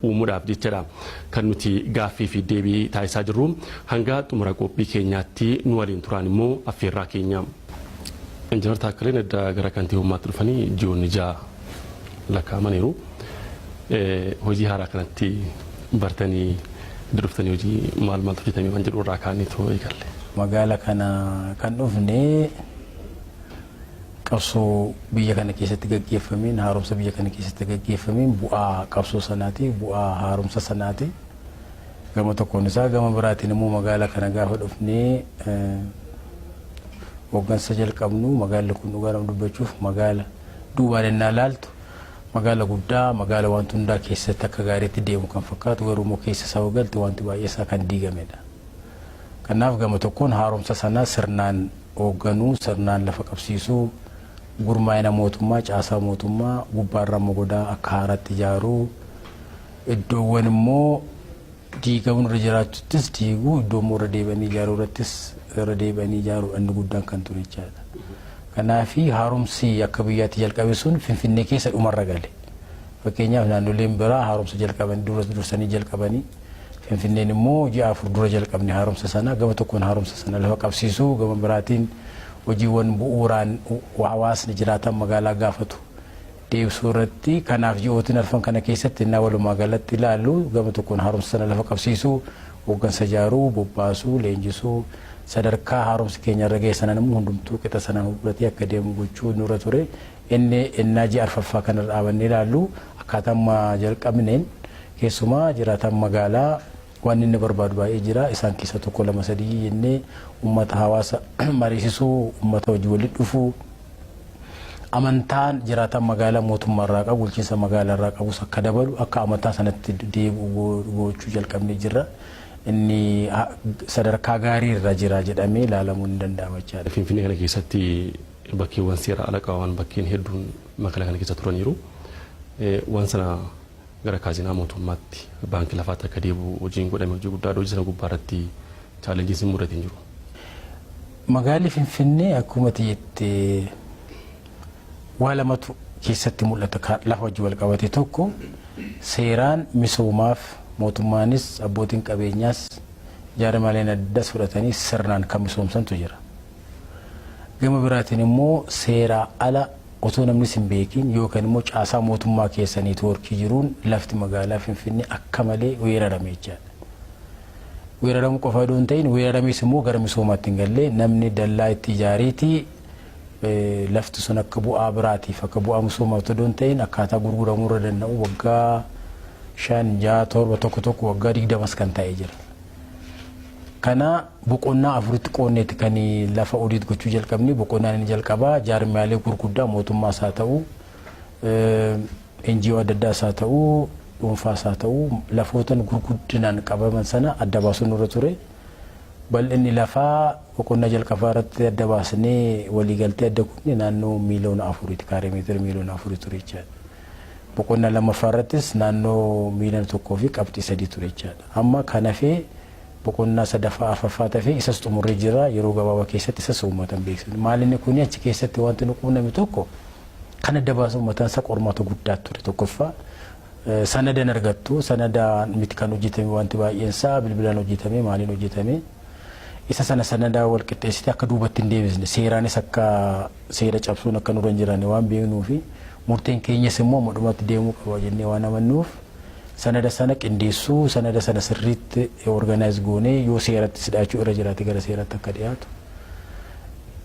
Uumuudhaaf jechadha kan nuti gaaffii fi deebii taasisaa jirru. Hanga xumura qophii keenyaatti nu waliin turaan immoo affeerraa keenya. Injinar Taakkaleen edda gara kantiibummaatti dhufanii ji'oonni 6 lakkaa'amaniiru. Hojii haaraa kanatti bartanii edda dhuftanii hojii maal maaltu hojjetamee waan jedhu irraa kaanee too eegalle. Magaala kana kan dhufne qabsoo biyya kana keessatti gaggeeffameen, haaromsa biyya kana keessatti gaggeeffameen bu'aa qabsoo sanaati, bu'aa haaromsa sanaati. Gama tokkoon isaa, gama biraatiin immoo magaalaa kana gaafa dhufnee hooggansa jalqabnu, magaalli kun dhugaa nama dubbachuuf magaala duubaan innaa laaltu magaala guddaa, magaala wanti hundaa keessatti akka gaariitti deemu kan fakkaatu, garuu immoo keessa isaa galte wanti baay'ee isaa kan diigamedha. Kanaaf gama tokkoon haaromsa sana sirnaan hoogganuu, sirnaan lafa qabsiisuu, gurmaa'ina mootummaa, caasaa mootummaa gubbaarraa mogodaa akka haaraatti ijaaruu, iddoowwan immoo diigamuun irra jiraachuttis diiguu, iddoo immoo irra deebi'anii ijaaruu irrattis irra deebi'anii ijaaruu inni guddaan kan ture jechaadha. Kanaafi haaromsi akka biyyaatti jalqabe sun Finfinnee keessa dhumarra gale. Fakkeenyaaf, naannoleen biraa haaromsa jalqaban dura dursanii jalqabanii, Finfinneen immoo ji'a 4 dura jalqabne haaromsa sana. Gama tokkoon haaromsa sana lafa qabsiisuu, gama biraatiin hojiiwwan bu'uuraan hawaasni jiraatan magaalaa gaafatu deebisuu irratti. Kanaaf ji'ootiin arfan kana keessatti innaa walumaa galatti ilaallu, gama tokkoon haaromsa sana lafa qabsiisuu, hooggansa ijaaruu, bobbaasuu, leenjisuu, sadarkaa haaromsi keenya irra ga'e sanaan immoo hundumtuu qixa sanaan fudhatee akka deemu gochuu nurra ture. Inni innaa ji'a arfaffaa kana dhaabannee ilaallu, akkaataa amma jalqabneen keessumaa jiraataan magaalaa waan inni barbaadu baay'ee jira. Isaan keessa tokko, lama, sadii jennee uummata, hawaasa mariisisuu, uummata hojii walitti dhufuu, amantaan jiraataan magaalaa mootummaa irraa qabu, bulchiinsa magaalaa irraa qabus akka dabalu, akka amantaa sanatti deebi'u gochuu jalqabnee jirra. Inni sadarkaa gaarii irra jira jedhamee ilaalamuu ni danda'ama jechaadha. Finfinnee kana keessatti bakkeewwan seera ala qabaman bakkeen hedduun magaalaa kana keessa turaniiru. Waan sana gara kaazinaa mootummaatti, baankii lafaatti akka deebi'u hojiin godhame hojii guddaadha. Hojii sana gubbaa irratti challengeiin sin mudate hin jiru? Magaalli Finfinnee akkuma jette waa lamatu keessatti mul'ata lafa wajjin wal qabate. Tokko, seeraan misoomaaf mootummaanis abbootiin qabeenyaas jaarmaaleen addas fudhatanii sirnaan kan misoomsantu jira. Gama biraatiin immoo seeraa ala otoo namnis hin beekin yookaan immoo caasaa mootummaa keessa networkii jiruun lafti magaalaa Finfinnee akka malee weerarame jechaadha. Weeraramuu qofa odoo hin ta'in, weeraramees immoo gara misoomaatti hin galle. Namni dallaa itti ijaareeti lafti sun akka bu'aa biraatiif, akka bu'aa misoomaaf odoo hin ta'in, akkaataa gurguramuu irra danda'u waggaa 5, 6, 7, tokko tokko waggaa 20s kan ta'ee jira. Kana boqonnaa afuritti qoonneeti kan lafa audit gochuu jalqabni. Boqonnaan inni jalqabaa jaarmiyaalee gurguddaa mootummaas haa ta'u, NGO adda addaas haa ta'u, dhuunfaas haa ta'u, lafootan gurguddinaan qabaman sana adda baasuun nurra ture. Bal'inni lafaa boqonnaa jalqabaa irratti adda baasnee waliigaltee adda kunne naannoo 4 miiliyooniiti, kaaree meetira 4 miiliyoona ture jechaadha. Boqonnaa lammaffaa irrattis naannoo 1.3 miiliyoona ture jechaadha. Amma kan hafee boqonnaa sadaffaa, arfaffaa tafee, isas xumurree jira. Yeroo gabaabaa keessatti isas uummatan beeksifne. Maalinni kuni achi keessatti wanti nu quunname tokko kan adda baasu uummataan isa qormaata guddaa ture. Tokkoffaa, sanadan argattu, sanada miti kan hojjetame, wanti baay'een isaa bilbilaan hojjetame, maaliin hojjetame. Isa sana sanadaa wal qixxeessite akka duubatti hin deebisne, seeraanis akka seera cabsuun akka nurra hin jiraanne waan beeknuu fi murteen keenyas immoo amma dhumatti deemuu qaba jennee waan amannuuf, sanada sana qindeessuu, sanada sana sirriitti organize goonee yoo seeratti sidhaachuu irra jiraate gara seeratti akka dhiyaatu.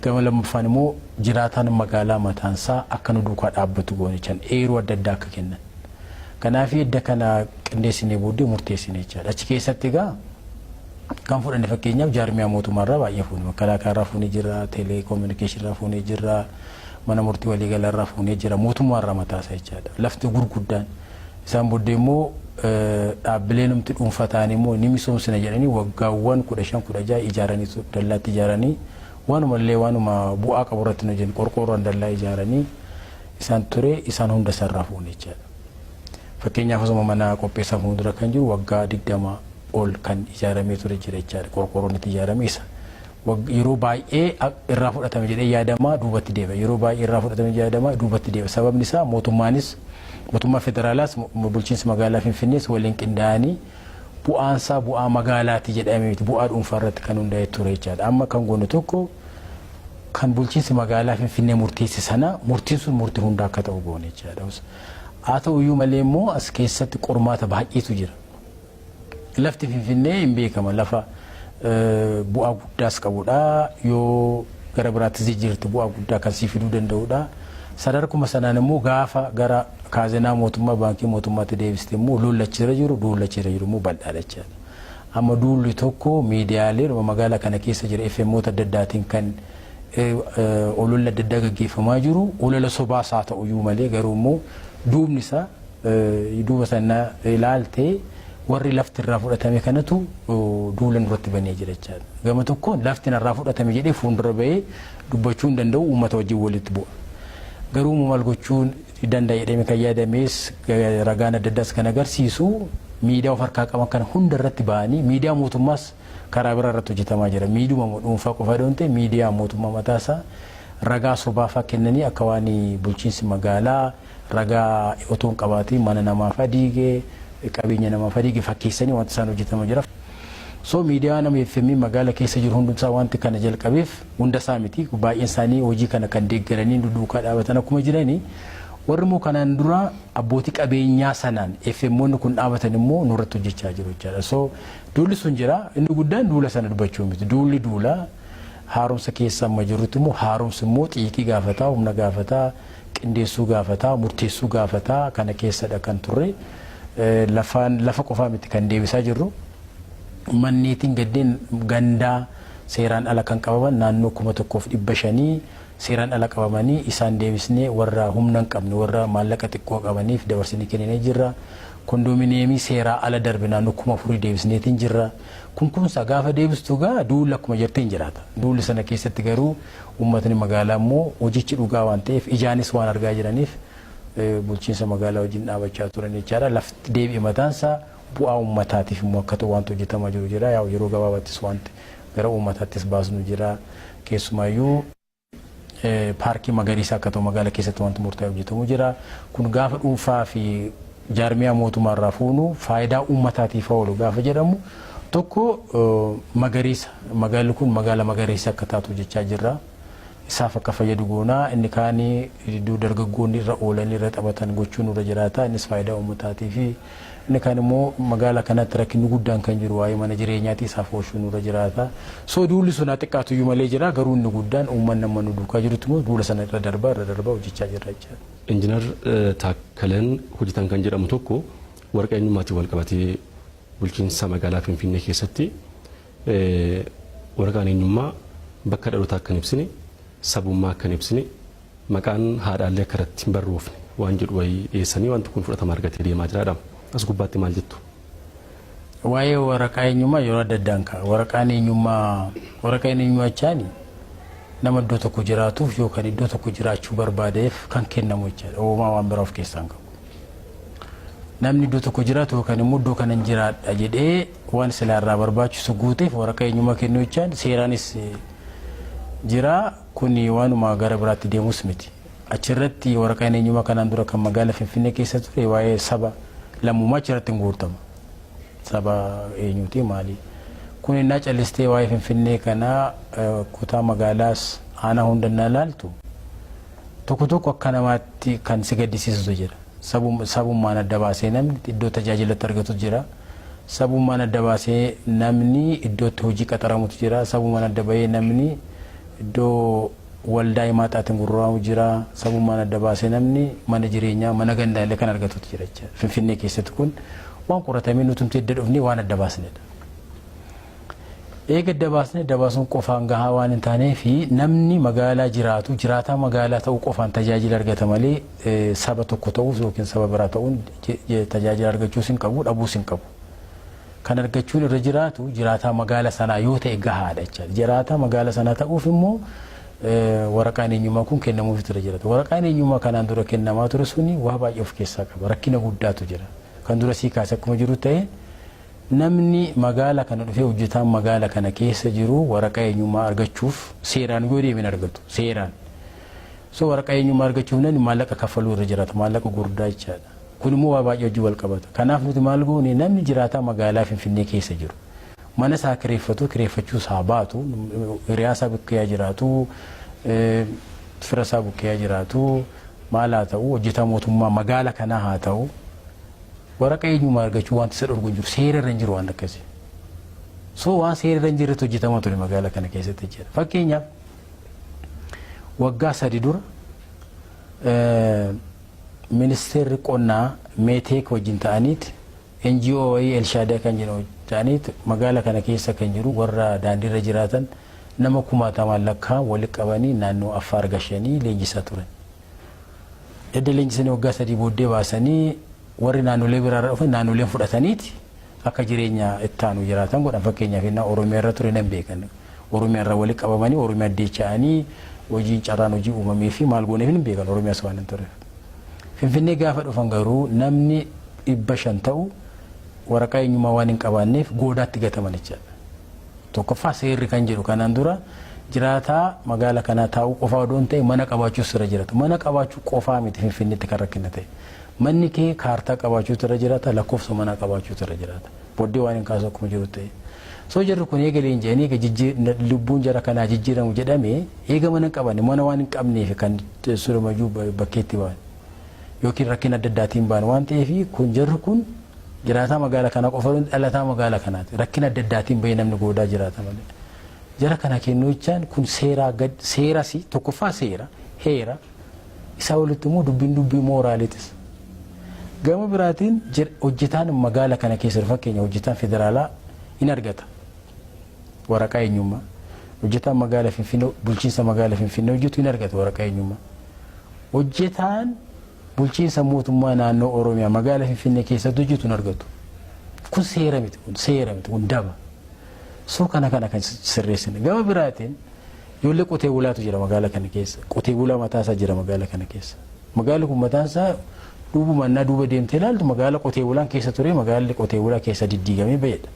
Gama lammaffaan immoo jiraataan magaalaa mataansaa akka nu duukaa dhaabbatu goone jechaan, eeruu adda addaa akka kennan. Kanaaf edda kana qindeessinee booddee murteessine jechaadha. Achi keessatti egaa kan fudhanne, fakkeenyaaf, jaarmiyaa mootummaarraa baay'ee fuune. Makalaakaa fuunee jira, teeleekoominikeeshinirraa fuunee jira, mana murtii waliigalaarraa fuunee jira, mootummaarraa mataasaa jechaadha. Lafti gurguddaan isaan booddee immoo dhaabbilee numti dhuunfaa ta'anii immoo ni misoomsina jedhanii waggaawwan 15, 16 ijaaranii, dallaatti ijaaranii, waanuma illee waanuma bu'aa qabu irratti hin hojjenne, qorqoorroon dallaa ijaaranii isaan ture, isaan hunda isarraa fuune jechaadha. Fakkeenyaaf, osuma mana qopheessaa fuuldura kan jiru waggaa 20 ol kan ijaaramee ture jira jechaadha. Qorqoorroon itti ijaarame isa. Yeroo baay'ee irraa fudhatame jedhee yaadamaa duubatti deema. Yeroo baay'ee irraa fudhatame yaadamaa duubatti deema. Sababni isaa mootummaanis Mootummaa federaalaas bulchiinsi magaalaa Finfinnees waliin qindaa'anii bu'aansaa bu'aa magaalaati jedhamee miti, bu'aa dhuunfaa irratti kan hundaa'e ture jechaadha. Amma kan goone tokko kan bulchiinsi magaalaa Finfinnee murteesse sana murtiin sun murtii hundaa akka ta'u goone jechaadha. Haa ta'u iyyuu malee immoo as keessatti qormaata baay'eetu jira. Lafti Finfinnee hin beekama, lafa bu'aa guddaas qabudha, yoo gara biraattis jijjiirte bu'aa guddaa kan sii fiduu danda'udha. Sadarkuma sanaan immoo gaafa gara kaazinaa mootummaa, baankii mootummaatti deebiste immoo lollachirra jiru, duullachirra jiru immoo bal'aadha jechaadha. Amma duulli tokko miidiyaalee magaalaa kana keessa jira FMOota adda addaatiin kan ololli adda addaa gaggeeffamaa jiru, olola sobaas haa ta'u iyyuu malee garuu immoo duubni isaa duuba sana ilaaltee warri lafti irraa fudhatame kanatu duula nurratti banee jira jechaadha. Gama tokkoon lafti narraa fudhatame jedhee fuuldura bahee dubbachuu hin danda'u, uummata wajjin walitti bu'a. Garuu maal gochuun danda'a jedhamee kan yaadames, ragaan adda addaas kan agarsiisu, miidiyaa of harkaa qaban kana hunda irratti ba'anii, miidiyaa mootummaas karaa biraa irratti hojjetamaa jira. Miidiyuma dhuunfaa qofa yoo ta'e, miidiyaa mootummaa mataasaa ragaa sobaafaa kennanii akka waan bulchiinsi magaalaa ragaa otoo hin qabaatiin mana namaaf diigee, qabeenya namaaf diige fakkeessanii wanti isaan hojjetamaa jira. So miidiyaa nama FM magaala keessa jiru hundumsaa wanti kana jalqabeef hunda isaa miti, baay'een isaanii hojii kana kan deeggaranii duukaa dhaabatan akkuma jiranii, warri immoo kanaan dura abbootii qabeenyaa sanaan FMoonni kun dhaabatan immoo nurratti hojjechaa jiru jechaadha. So duulli sun jira, inni guddaan duula sana dubbachuu miti. Duulli duula haaromsa keessa amma jirrutti immoo haaromsi immoo xiiqii gaafataa, humna gaafataa, qindeessuu gaafataa, murteessuu gaafataa, kana keessadha kan turre. Lafaan lafa qofaa miti kan deebisaa jirru. Manneetiin gaddeen gandaa seeraan ala kan qabaman naannoo 1500 seeraan ala qabamanii isaan deebisnee warra humna hin qabne, warra maallaqa xiqqoo qabaniif dabarsinee kenninee jirra. Kondoominiyeemii seeraa ala darbe naannoo 4000 deebisneetiin jirra. Kun kunsa gaafa deebistu gaa duulli akkuma jirtee hin jiraata. Duulli sana keessatti garuu uummatni magaalaa immoo hojichi dhugaa waan ta'eef ijaanis waan argaa jiraniif bulchiinsa magaalaa wajjin dhaabachaa turan jechaadha. Lafti deebi'e mataansaa bu'aa uummataatiif immoo akka ta'u wanti hojjetamaa jiru jira. Yaa yeroo gabaabaattis wanti gara uummataattis baasnu jira. Keessumaayyuu paarkii magariisa akka ta'u magaalaa keessatti wanti murtaa'e hojjetamu jira. Kun gaafa dhuunfaa fi jaarmiyaa mootummaa irraa fuunu faayidaa uummataatiif oolu gaafa jedhamu, tokko magariisa, magaalli kun magaala magariisa akka taatu hojjechaa jirra. Isaaf akka fayyadu goonaa, inni kaanii iddoo dargaggoonni irra oolan, irra taphatan gochuun irra jiraata, innis faayidaa uummataatii fi inni kaan immoo magaalaa kanatti rakkinni guddaan kan jiru waa'ee mana jireenyaati, isaaf oolchuun irra jiraata. So duulli sun haa xiqqaatu iyyuu malee jira, garuu inni guddaan uummanni amma nu duukaa jirutti immoo duula sana irra darbaa irra darbaa hojjechaa jirra jechaadha. Injiinar Taakkaleen hojjetan kan jedhamu tokko waraqaa eenyummaatiin wal qabatee bulchiinsa magaalaa Finfinnee keessatti waraqaan eenyummaa bakka dhalootaa akka hin ibsine, sabummaa akka hin ibsine, maqaan haadhaallee akka irratti hin barroofne waan jedhu wayii dhiyeessanii wanti kun fudhatama argatee deemaa jiraadha. As gubbaatti maal jettu? Waa'ee waraqaa eenyummaa yeroo adda addaan ka'a. Waraqaan eenyummaa, waraqaa eenyummaa jechaani nama iddoo tokko jiraatuuf yookaan iddoo tokko jiraachuu barbaadeef kan kennamu jechaadha. Uumamaa waan biraa of keessaa hin qabu. Namni iddoo tokko jiraatu yookaan immoo iddoo kanan jiraadha jedhee waan silaa irraa barbaachisu guuteef waraqaa eenyummaa kennuu jechaan seeraanis jira. Kuni waanuma gara biraatti deemus miti. Achirratti waraqaan eenyummaa kanaan dura kan magaala Finfinnee keessa ture waa'ee saba lammummaa achirratti hin guurtama. Saba eenyuti, maali? Kun innaa callistee waa'ee Finfinnee kanaa kutaa magaalaas aanaa hundannaa ilaaltu tokko tokko akka namaatti kan si gaddisiisutu jira. Sabummaan adda baasee namni iddoo tajaajilatti argatu jira. Sabummaan adda baasee namni iddootti hojii qaxaramutu jira. Sabummaan adda bahee namni iddoo waldaa himaaxaatiin gurguramu jira. Sabummaan adda baasee namni mana jireenyaa, mana gandaalee kan argatutu jira jechuudha. Finfinnee keessatti kun waan qoratamee nutumti edda dhufnee waan adda baasnedha. Eega adda baasnee, adda baasuun qofaan gahaa waan hin taaneef, namni magaalaa jiraatu jiraataa magaalaa ta'uu qofaan tajaajila argata malee saba tokko ta'uus yookiin saba biraa ta'uun tajaajila argachuus hin qabu, dhabuus hin qabu. Kan argachuun irra jiraatu jiraataa magaala sanaa yoo ta'e gahaadha jechaadha. Jiraataa magaala sanaa ta'uuf immoo waraqaan eenyummaa kun kennamuuf irra jiraata. Waraqaan eenyummaa kanaan dura kennamaa ture suni waa baay'ee of keessaa qaba. Rakkina guddaatu jira. Kan dura sii kaase akkuma jiru ta'e, namni magaala kana dhufee hojjetaan magaala kana keessa jiru waraqaa eenyummaa argachuuf seeraan yoo deemen argatu seeraan. So waraqaa eenyummaa argachuuf namni maallaqa kaffaluu irra jiraata, maallaqa gurguddaa jechaadha. Kun immoo waa baay'ee hojii wal qabata. Kanaaf nuti maal goone, namni jiraataa magaalaa Finfinnee keessa jiru mana isaa kireeffatu, kireeffachuu isaa baatu, hiriyaa isaa bukkee jiraatu, fira isaa bukkee jiraatu, maal haa ta'u, hojjetaa mootummaa magaala kanaa haa ta'u, waraqaa eenyummaa argachuu wanti isa dhorgu hin jiru, seera irra hin jiru waan akkasii. So waan seera irra hin jirretti hojjetamaa ture magaalaa kana keessatti jechuudha. Fakkeenyaaf, waggaa 3 dura ministeerri qonnaa Meeteek wajjin ta'aniiti, NGO wayii Elshaadaa kan jedhamu ta'aniiti, magaala kana keessa kan jiru warra daandiirra jiraatan nama kumaatamaan lakkaa'an walitti qabanii naannoo Affaar gashanii leenjisaa turan. Edda leenjisanii waggaa 3 booddee baasanii, warri naannolee biraarra dhufan naannoleen fudhataniiti akka jireenya itti aanu jiraatan godhan. Fakkeenyaaf, innaa Oromiyaa irra ture nan beekan. Oromiyaa irra walitti qabamanii Oromiyaa deecha'anii hojiin carraan hojii uumamee fi maal gooneef hin beekan, Oromiyaas waan hin tureef. Finfinnee gaafa dhufan garuu namni 500 ta'u waraqaa eenyummaa waan hin qabaanneef goodaatti gataman jechaadha. Tokkoffaa, seerri kan jedhu kanaan dura jiraataa magaala kanaa taa'uu qofaa odoo hin ta'e mana qabaachuus irra jiraata. Mana qabaachuu qofaa miti Finfinneetti kan rakkina ta'e. Manni kee kaartaa qabaachuutu irra jiraata, lakkoofsa manaa qabaachuutu irra jiraata. Booddee waan hin kaasu akkuma jiru ta'e. So jarri kun eega leenji'anii, eega lubbuun jara kanaa jijjiiramu jedhamee, eega mana hin qabanne, mana waan hin qabneef kan surumayyuu bakkeetti ba'an. Yookiin rakkina adda addaatiin ba'an waan ta'eef, kun jarri kun jiraataa magaala kanaa qofa dhalataa magaala kanaati. Rakkina adda addaatiin bahee namni goodaa jiraata malee. Jara kana kennuu jechaan kun seeraa gad, seeras tokkoffaa seera heera isaa walitti immoo dubbiin dubbii mooraaliitis. Gama biraatiin hojjetaan magaala kana keessa, fakkeenya hojjetaan federaalaa hin argata waraqaa eenyummaa. Hojjetaan magaala Finfinnee, bulchiinsa magaala Finfinnee hojjetu hin argata waraqaa eenyummaa. Hojjetaan bulchiinsa mootummaa naannoo Oromiyaa magaala Finfinnee keessatti hojjetu hin argatu. Kun seera miti, kun seera miti, kun daba. So kana kan sirreessine. Gama biraatiin ijoollee qotee bulaatu jira magaala kana keessa. Qotee bulaa mataa isaa jira magaala kana keessa. Magaalli kun mataan isaa duubuma innaa duuba deemtee ilaaltu magaala qotee bulaan keessa ture, magaalli qotee bulaa keessa diddiigamee bahedha.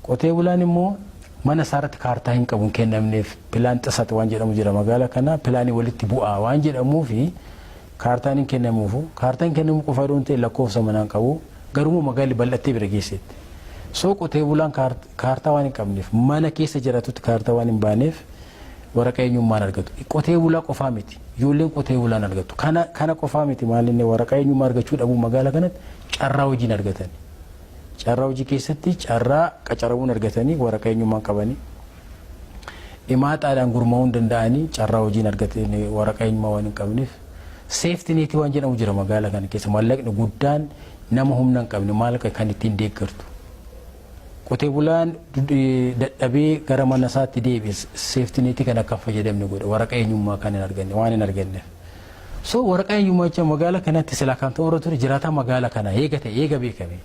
Qotee bulaan immoo mana isaarratti kaartaa hin qabu, hin kennamneef. Pilaan xisate waan jedhamu jira magaala kana, pilaanii walitti bu'aa waan jedhamuu fi kaartaan hin kennamuufu. Kaartaan hin kennamu qofa yoo ta'e lakkoofsa manaan qabu, garuu magaalli bal'attee bira geessetti. So qotee bulaan kaartaa waan hin qabneef, mana keessa jiraatutti kaartaa waan hin baaneef waraqaa eenyummaan argatu. Qotee bulaa qofaa miti. Ijoolleen qotee bulaan argatu. Kana qofaa miti, maal inni waraqaa eenyummaa argachuu dhabuu magaalaa kanatti carraa hojiin argatan. Carraa hojii keessatti carraa qacaramuun argatanii waraqaa eenyummaan qabanii. Imaaxaadhaan gurmaa'uu hin danda'anii carraa hojiin argatanii waraqaa eenyummaa waan hin qabneef. Safety netii waan jedhamu jira magaalaa kana keessa, maallaqni guddaan nama humna hin qabne maallaqa kan ittiin deeggartu. Qotee bulaan dadhabee gara mana isaatti deebi'e safety netii kan akka fayyadamne godha waraqaa eenyummaa kan hin arganne waan hin arganneef. So waraqaa eenyummaa jecha magaalaa kanatti silaa kan ta'u irra ture jiraataa magaalaa kanaa eega ta'e, eega beekame.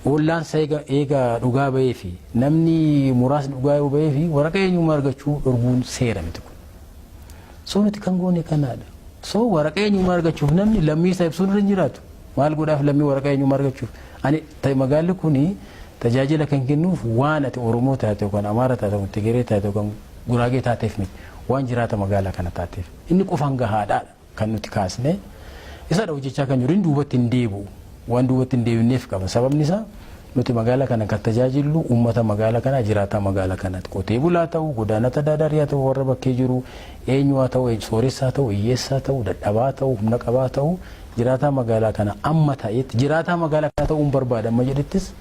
Ollaan isaa eega dhugaa bahee fi namni muraasni dhugaa yoo bahee fi waraqaa eenyummaa argachuu dhorguun seera miti kun. So nuti kan goone kanaadha. So waraqaa eenyummaa argachuuf namni lammii isaa ibsuun irra hin jiraatu. Maal godhaaf lammii waraqaa eenyummaa argachuuf? Ani magaalli kuni tajaajila kan kennuuf waan ati Oromoo taate yookaan Amaara taate yookaan Tigiree taate yookaan Guraagee taateef miti. Waan jiraata magaalaa kana taateef. Inni qofaan gahaadha kan nuti kaasne. Isadha hojjechaa kan jiru, inni duubatti hin deebi'u. Waan duubatti hin deebineef qaba. Sababni isaa nuti magaalaa kana kan tajaajillu uummata magaalaa kanaa, jiraataa magaalaa kanaati. Qotee bulaa ta'u, godaana tadaadarii haa ta'u, warra bakkee jiru eenyu haa ta'u, sooressaa ta'u, hiyyeessaa ta'u, dadhabaa ta'u, humna qabaa ta'u, jiraataa magaalaa kana amma ta'etti jiraataa magaalaa kana ta'uun barbaada amma jedhettis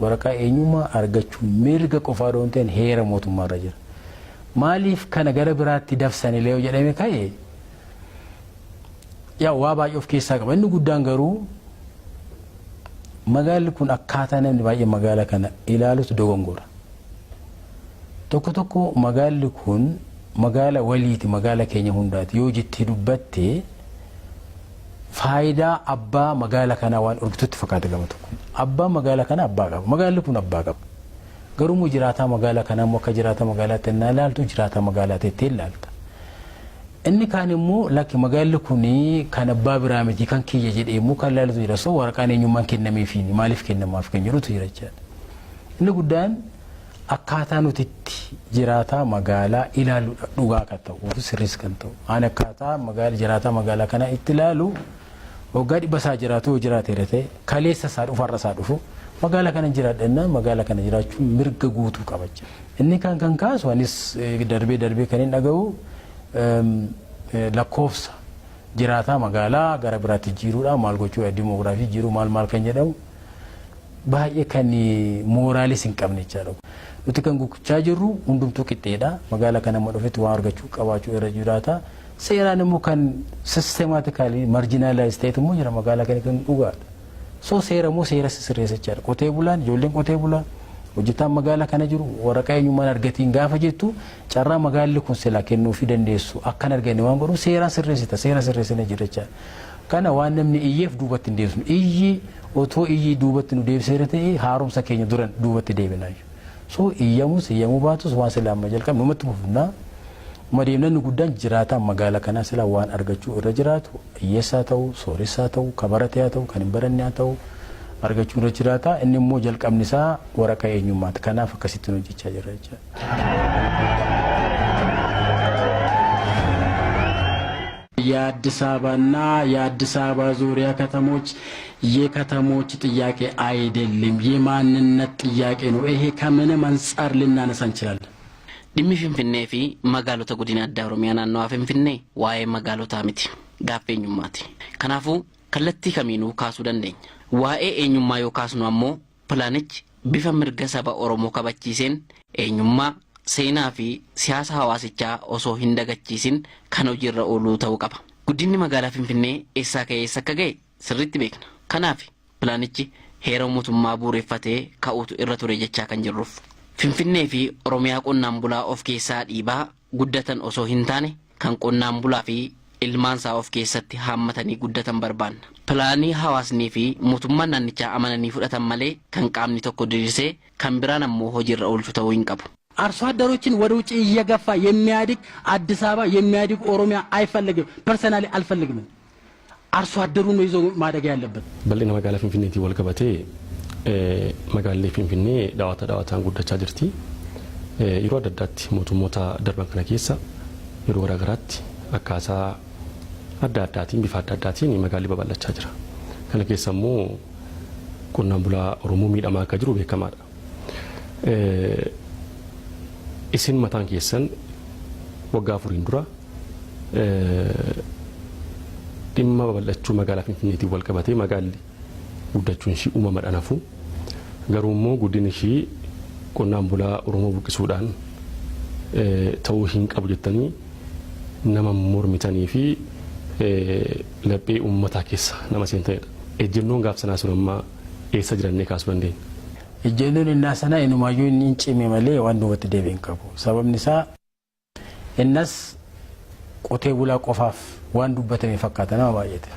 waraqaa eenyummaa argachuu mirga qofaa doon ta'in heera mootummaarra jira. Maaliif kana gara biraatti dabsan illee yoo jedhame ka'e, yaa waa baay'ee of keessaa qaba. Inni guddaan garuu magaalli kun akkaataa namni baay'ee magaala kana ilaalutu dogongora. Tokko tokko magaalli kun magaala waliiti, magaala keenya hundaati yoo jettee dubbatte faayidaa abbaa magaala kanaa waan dhorkitutti fakkaata gama tokko. Abbaan magaala kanaa abbaa qaba. Magaalli kun abbaa qaba. Garuu immoo jiraataa magaalaa kanaa immoo akka jiraataa magaalaatti innaa ilaaltu jiraataa magaalaa teettee ilaalta. Inni kaan immoo lakki, magaalli kun kan abbaa biraa miti, kan kiyya jedhee immoo kan ilaalutu jira. So waraqaan eenyummaan kennameefiin maaliif kennamaaf kan jedhutu jira jechaadha. Inni guddaan akkaataa nuti itti jiraataa magaalaa ilaalu dhugaa kan ta'u sirriis kan ta'u. Ani akkaataa magaala jiraataa magaalaa kanaa itti ilaalu Waggaa 100 isaa jiraatu yoo jiraateera ta'e, kaleessa isaa dhufu, har'a isaa dhufu, magaala kana jiraadhannaan magaala kana jiraachuun mirga guutuu qaba jechuudha. Inni kan kaasu, anis darbee darbee kan hin dhaga'u, lakkoofsa jiraataa magaalaa gara biraatti jijjiiruudha, maal gochuudha, demography jijjiiruu, maal maal kan jedhamu baay'ee kan mooraalis hin qabne jechaadha. Nuti kan gochaa jirru hundumtuu qixxeedha. Magaala kana amma dhufetti waan argachuu qabaachuu irra jiraata. Seeraan immoo kan systematically marginalize ta'etu immoo jira magaalaa kana, kan dhugaadha. So seera immoo seera sirreessa jechaadha. Qotee bulaan, ijoolleen qotee bulaa, hojjetaan magaalaa kana jiru waraqaa eenyummaan argatiin gaafa jettu, carraa magaalli kun silaa kennuufii dandeessu akkan arganne waan godhu seeraan sirreessita, seera sirreessina jira jechaadha. Kana waan namni iyyeef duubatti hin deebisnu. Iyyi otoo iyyi duubatti nu deebiseera ta'e, haaromsa keenya duran duubatti deebinaa. So iyyamus iyyamuu baatus, waan silaa amma jalqabne numatti fufnaa. Madeemnanni guddaan jiraataan magaalaa kanaa silaa waan argachuu irra jiraatu, hiyyeessaa ta'u, sooressaa ta'u, kan barate haa ta'u, kan hin baranne haa ta'u, argachuu irra jiraata. Inni immoo jalqabni isaa waraqaa eenyummaati. Kanaaf akkasitti hojjechaa jirra jechaadha. የአዲስ አበባና የአዲስ አበባ ዙሪያ ከተሞች የከተሞች ጥያቄ አይደለም፣ የማንነት ጥያቄ ነው። ይሄ ከምንም አንጻር ልናነሳ እንችላለን። Dhimmi Finfinnee fi magaalota godina addaa Oromiyaa naannawaa Finfinnee waa'ee magaalotaa miti. Gaaffii eenyummaati. Kanaafuu kallattii kamiinuu kaasuu dandeenya. Waa'ee eenyummaa yoo kaasnu ammoo, pilaanichi bifa mirga saba Oromoo kabachiiseen, eenyummaa, seenaa fi siyaasa hawaasichaa osoo hin dagachiisin kan hojiirra ooluu ta'uu qaba. Guddinni magaalaa Finfinnee eessaa ka'ee eessa akka ga'e sirriitti beekna. Kanaaf pilaanichi heera mootummaa bu'uureffatee ka'uutu irra ture jechaa kan jirruuf. Finfinnee fi Oromiyaa qonnaan bulaa of keessaa dhiibaa guddatan osoo hin taane, kan qonnaan bulaa fi ilmaansaa of keessatti haammatanii guddatan barbaanna. Pilaanii hawaasnii fi mootummaan naannichaa amananii fudhatan malee, kan qaamni tokko diriirsee kan biraan ammoo hojiirra oolchu ta'uu hin qabu. አርሶ አደሮችን ወደ ውጭ እየገፋ የሚያድግ አዲስ አበባ፣ የሚያድግ ኦሮሚያ አይፈልግም። Personally አልፈልግም። አርሶ አደሩ ነው ይዞ ማደግ ያለበት። Bal'ina magaalaa Finfinneetiin wal qabatee, magaalli Finfinnee dhawaata dhawaataan guddachaa jirti. Yeroo adda addaatti mootummoota darban kana keessa yeroo garaagaraatti akkaataa adda addaatiin, bifa adda addaatiin magaalli babal'achaa jira. Kana keessa immoo qonnaan bulaa Oromoo miidhamaa akka jiru beekamaadha. Isin mataan keessan waggaa 4n dura dhimma babal'achuu magaalaa Finfinneetiin wal qabatee, magaalli guddachuun ishii uumamadhaan hafu, garuu immoo guddinni ishii qonnaan bulaa Oromoo buqqisuudhaan ta'uu hin qabu jettanii nama mormitanii fi laphee uummataa keessa nama seentanidha. Ejjennoon gaaf sanaa sun amma eessa jirannee kaasuu dandeenya? Ejjennoon innaa sana inumaayyuu inni hin cime malee waan duubatti deebi'e hin qabu. Sababni isaa innas qotee bulaa qofaaf waan dubbatame fakkaata nama baay'ate.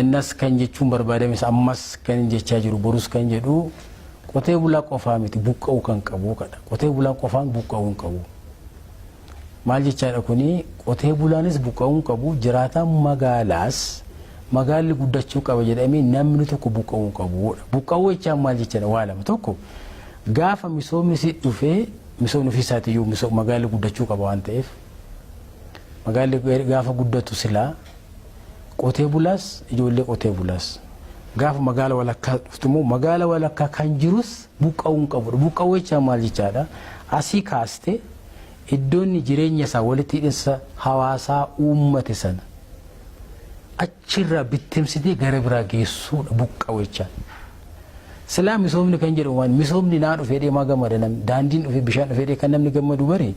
Innas kan jechuun barbaadames, ammas kan jechaa jiru, borus kan jedhu, qotee bulaa qofaa miti buqqa'uu kan qabu kadha. Qotee bulaan qofaan buqqa'uu hin qabu. Maal jechaadha kuni? Qotee bulaanis buqqa'uu hin qabu, jiraataan magaalaas magaalli guddachuu qaba jedhamee namni tokko buqqa'uu hin qabu. Buqqa'uu jechaan maal jechaadha? Waa lama. Tokko, gaafa misoomni si dhufee, misoomni ofii isaatiiyyuu magaalli guddachuu qaba waan ta'eef, magaalli gaafa guddatu silaa qotee bulaas, ijoollee qotee bulaas, gaafa magaala walakkaa dhuftu immoo magaala walakkaa kan jirus buqqa'uu hin qabudha. Buqqa'uu jechaan maal jechaadha? Asii kaastee iddoonni jireenya isaa walitti hidhinsa hawaasaa uummate sana achirraa bittimsitee gara biraa geessuudha buqqa'uu jechaan. Silaa misoomni kan jedhamu waan misoomni naa dhufee deemaa gammada, namni daandiin dhufee, bishaan dhufee kan namni gammadu bari,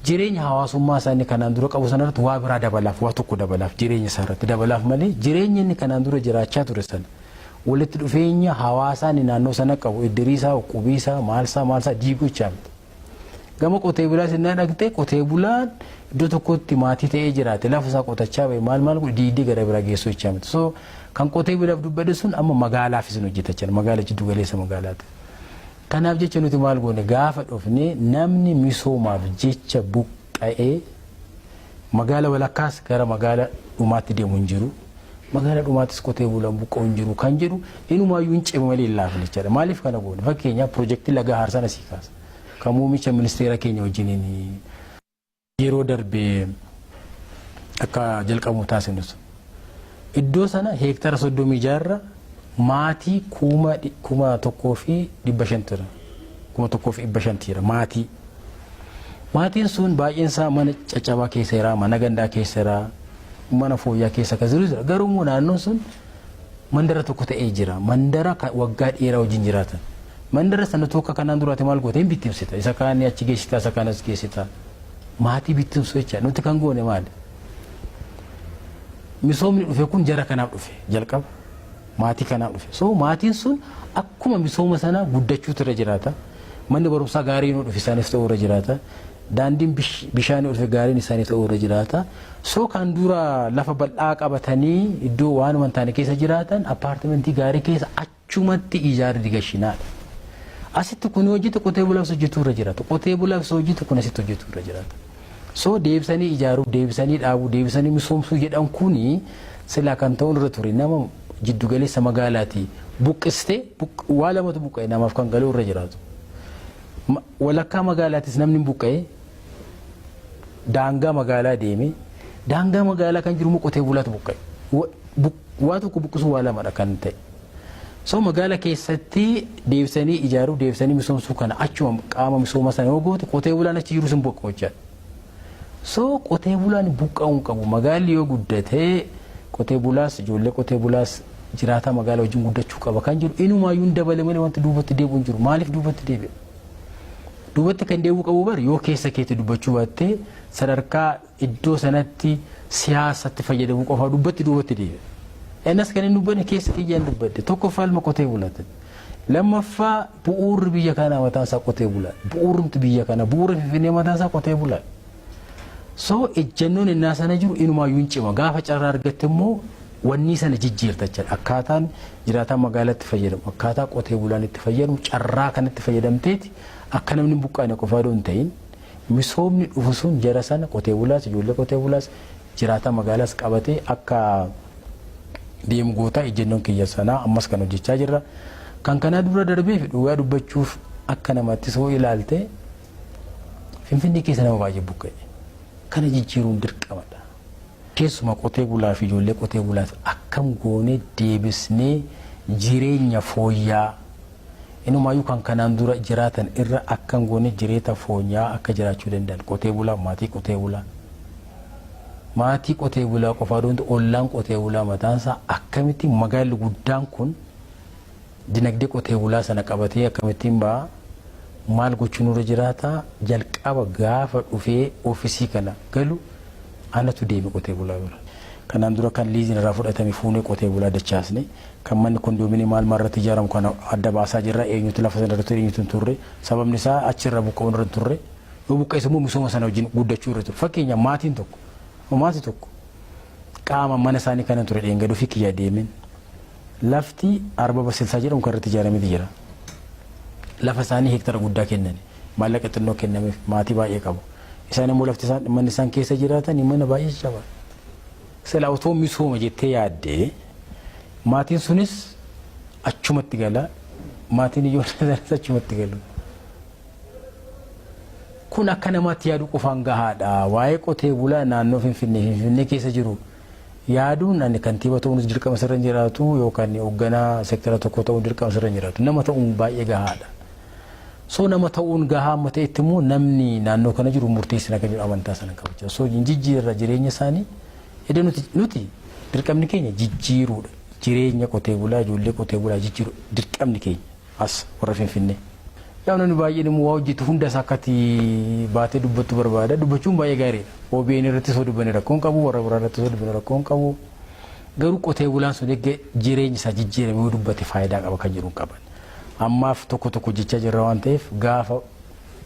jireenya hawaasummaa isaanii kanaan dura qabu sanarratti waa biraa dabalaaf, waa tokko dabalaaf, jireenya isaa irratti dabalaaf malee, jireenya inni kanaan dura jiraachaa ture sana, walitti dhufeenya hawaasaa inni naannoo sana qabu, iddiriisaa, qubiisaa, maalsaa maalsaa diiguu jechaa miti. Gama qotee bulaas innaa dhaqxee, qotee bulaan iddoo tokkotti maatii ta'ee jiraate, lafa isaa qotachaa ba'e, maal maal godhe, diidee gara biraa geessuu jechaa miti. So kan qotee bulaaf dubbadhe sun amma magaalaafis hin hojjeta jira, magaala jiddu galeessa magaalaati. Kanaaf jecha nuti maal goone? Gaafa dhufne, namni misoomaaf jecha buqqa'ee magaala walakkaas gara magaala dhumaatti deemu hin jiru. Magaala dhumaattis qotee bulaan buqqa'u hin jiru kan jedhu inumaayyuu hin cime malee hin laafne jechaadha. Maaliif kana goone? Fakkeenyaaf piroojeektii Laga Haarsaan asii kaasa. Kan muummicha ministeera keenya wajjiniin yeroo darbe akka jalqabu taasifnu sun. Iddoo sana heektara 36 maatii 1,500 tura. 1,500 jira maatii. Maatiin sun baay'een isaa mana caccabaa keessa jira, mana gandaa keessa jira, mana fooyyaa keessa kan jiru jira. Garuu immoo naannoon sun mandara tokko ta'ee jira. Mandara waggaa dheeraa wajjin jiraatan. Mandara sana tokko kanaan duraati maal goote hin bittimsita. Isa kaan achi geessita, isa kaan as geessita. Maatii bittimsuu jecha nuti kan goone maali? Misoomni dhufe kun jara kanaaf dhufe jalqaba. Maatii kanaaf dhufe. So maatiin sun akkuma misooma sana guddachuutu irra jiraata. Manni barumsaa gaariin dhufe isaaniif ta'uu irra jiraata. Daandiin bishaan dhufe gaariin isaaniif ta'uu irra jiraata. So kan dura lafa bal'aa qabatanii iddoo waanuma hin taane keessa jiraatan appaartimentii gaarii keessa achumatti ijaarri gashinaadha. Asitti kun hojjetu qotee bulaaf hojjetu irra jiraata. Qotee bulaaf hojjetu kun asitti hojjetu irra jiraata. So deebisanii ijaaruu, deebisanii dhaabuu, deebisanii misoomsuu jedhan kuni silaa kan ta'u irra ture nama jiddugaleessa magaalaati buqqistee waa lamatu buqqa'e namaaf kan galuu irra jiraatu. Walakkaa magaalaatis namni buqqa'e daangaa magaalaa deeme daangaa magaalaa kan jiru qotee bulaatu buqqa'e. Waa tokko buqqisuu waa lamadha kan ta'e. So magaala keessatti deebisanii ijaaruu, deebisanii misoomsuu kana achuma qaama misooma sana yoo goote qotee bulaan achi jiru sun buqqa'u jechaadha. So qotee bulaan buqqa'uu hin qabu. Magaalli yoo guddatee qotee bulaas ijoollee qotee bulaas jiraata magaalaa wajjin guddachuu qaba kan jiru inumaayyuu hin dabale malee wanti duubatti deebi'u hin jiru. Maaliif duubatti deebi'a? Duubatti kan deebi'u qabu bari yoo keessa keetti dubbachuu baattee sadarkaa iddoo sanatti siyaasatti fayyadamuu qofaa dubbatti duubatti deebi'a. Innis kan inni dubbanne keessa kiyyaan dubbadde tokkoffaa ilma qotee bulaati. Lammaffaa bu'uurri biyya kanaa mataan isaa qotee bulaa. Bu'uurri biyya kanaa bu'uurri Finfinnee mataan isaa qotee bulaa. So ejjennoon innaa sana jiru inumaayyuu hin cima. Gaafa carraa argatte immoo wanni sana jijjiirta jechuudha. Akkaataan jiraataan magaalaatti fayyadamu, akkaataa qotee bulaan itti fayyadamu, carraa kanatti fayyadamteeti akka namni hin buqqaane qofaa hin ta'in misoomni dhufu sun jara sana qotee bulaas, ijoollee qotee bulaas, jiraataa magaalaas qabatee akka deemu gootaa ejjennoon kiyya sanaa ammas kan hojjechaa jirra. Kan kanaa dura darbee fi dhugaa dubbachuuf akka namatti soo ilaalte Finfinnee keessa nama baay'ee buqqa'e. Kana jijjiiruun dirqamadha. Keessumaa qotee bulaa fi ijoollee qotee bulaaf akkam goonee deebisnee jireenya fooyyaa inumaayyuu kan kanaan dura jiraatan irra akkam goonee jireenya fooyyaa akka jiraachuu danda'an qotee bulaa maatii qotee bulaa. Maatii qotee bulaa qofaa doontu ollaan qotee bulaa mataansaa akkamitti magaalli guddaan kun dinagdee qotee bulaa sana qabatee akkamittiin ba'a maal gochuun irra jiraata jalqaba gaafa dhufee oofisii kana galu anatu deeme qotee bulaa bira. Kanaan dura kan liiziin irraa fudhatame fuunee qotee bulaa dachaasne kan manni kondoominiyeemii maal maal irratti ijaaramu kana adda baasaa jirra eenyutu lafa sana irratti eenyutu hin turre sababni isaa achirra buqqa'uun irra hin turre yoo buqqees immoo misooma sana wajjin guddachuu irra ture fakkeenya maatiin tokko maatii tokko qaama mana isaanii kana ture dheengaduu fi kiyya deemin lafti arba basilsaa jedhamu kan irratti ijaarameeti jira. Lafa isaanii heektara guddaa kennan maallaqa xinnoo kennameef maatii baay'ee qabu. Isaan immoo lafti isaan manni isaan keessa jiraatan mana baay'ee jabaa. Sila otoo misooma jettee yaaddee maatiin sunis achumatti gala maatiin ijoollee sanas achumatti galu. Kun akka namaatti yaaduu qofaan gahaadha. Waa'ee qotee bulaa naannoo Finfinnee Finfinnee keessa jiru yaaduun ani kantiiba ta'uunis dirqama sirra hin jiraatu yookaan hoogganaa seektara tokko ta'uun dirqama sirra hin jiraatu. Nama ta'uun baay'ee gahaadha. So nama ta'uun gahaa amma ta'etti immoo namni naannoo kana jiru murteessina kan jedhu amantaa sana qaba. So jijjiirra jireenya isaanii edda nuti dirqamni keenya jijjiiruudha. Jireenya qotee bulaa ijoollee qotee bulaa jijjiiru dirqamni keenya as warra Finfinnee. Yaa namni baay'een immoo waa hojjetu hunda isaa akkati baatee dubbattu barbaada. Dubbachuun baay'ee gaariidha. OBN irratti soo dubbanne rakkoo hin qabu, warra biraa irratti soo dubbanne rakkoo hin qabu. Garuu qotee bulaan sun eegee jireenyi isaa jijjiirame yoo dubbate faayidaa qaba kan jedhu hin qaban. Ammaaf tokko tokko hojjechaa jirra waan ta'eef gaafa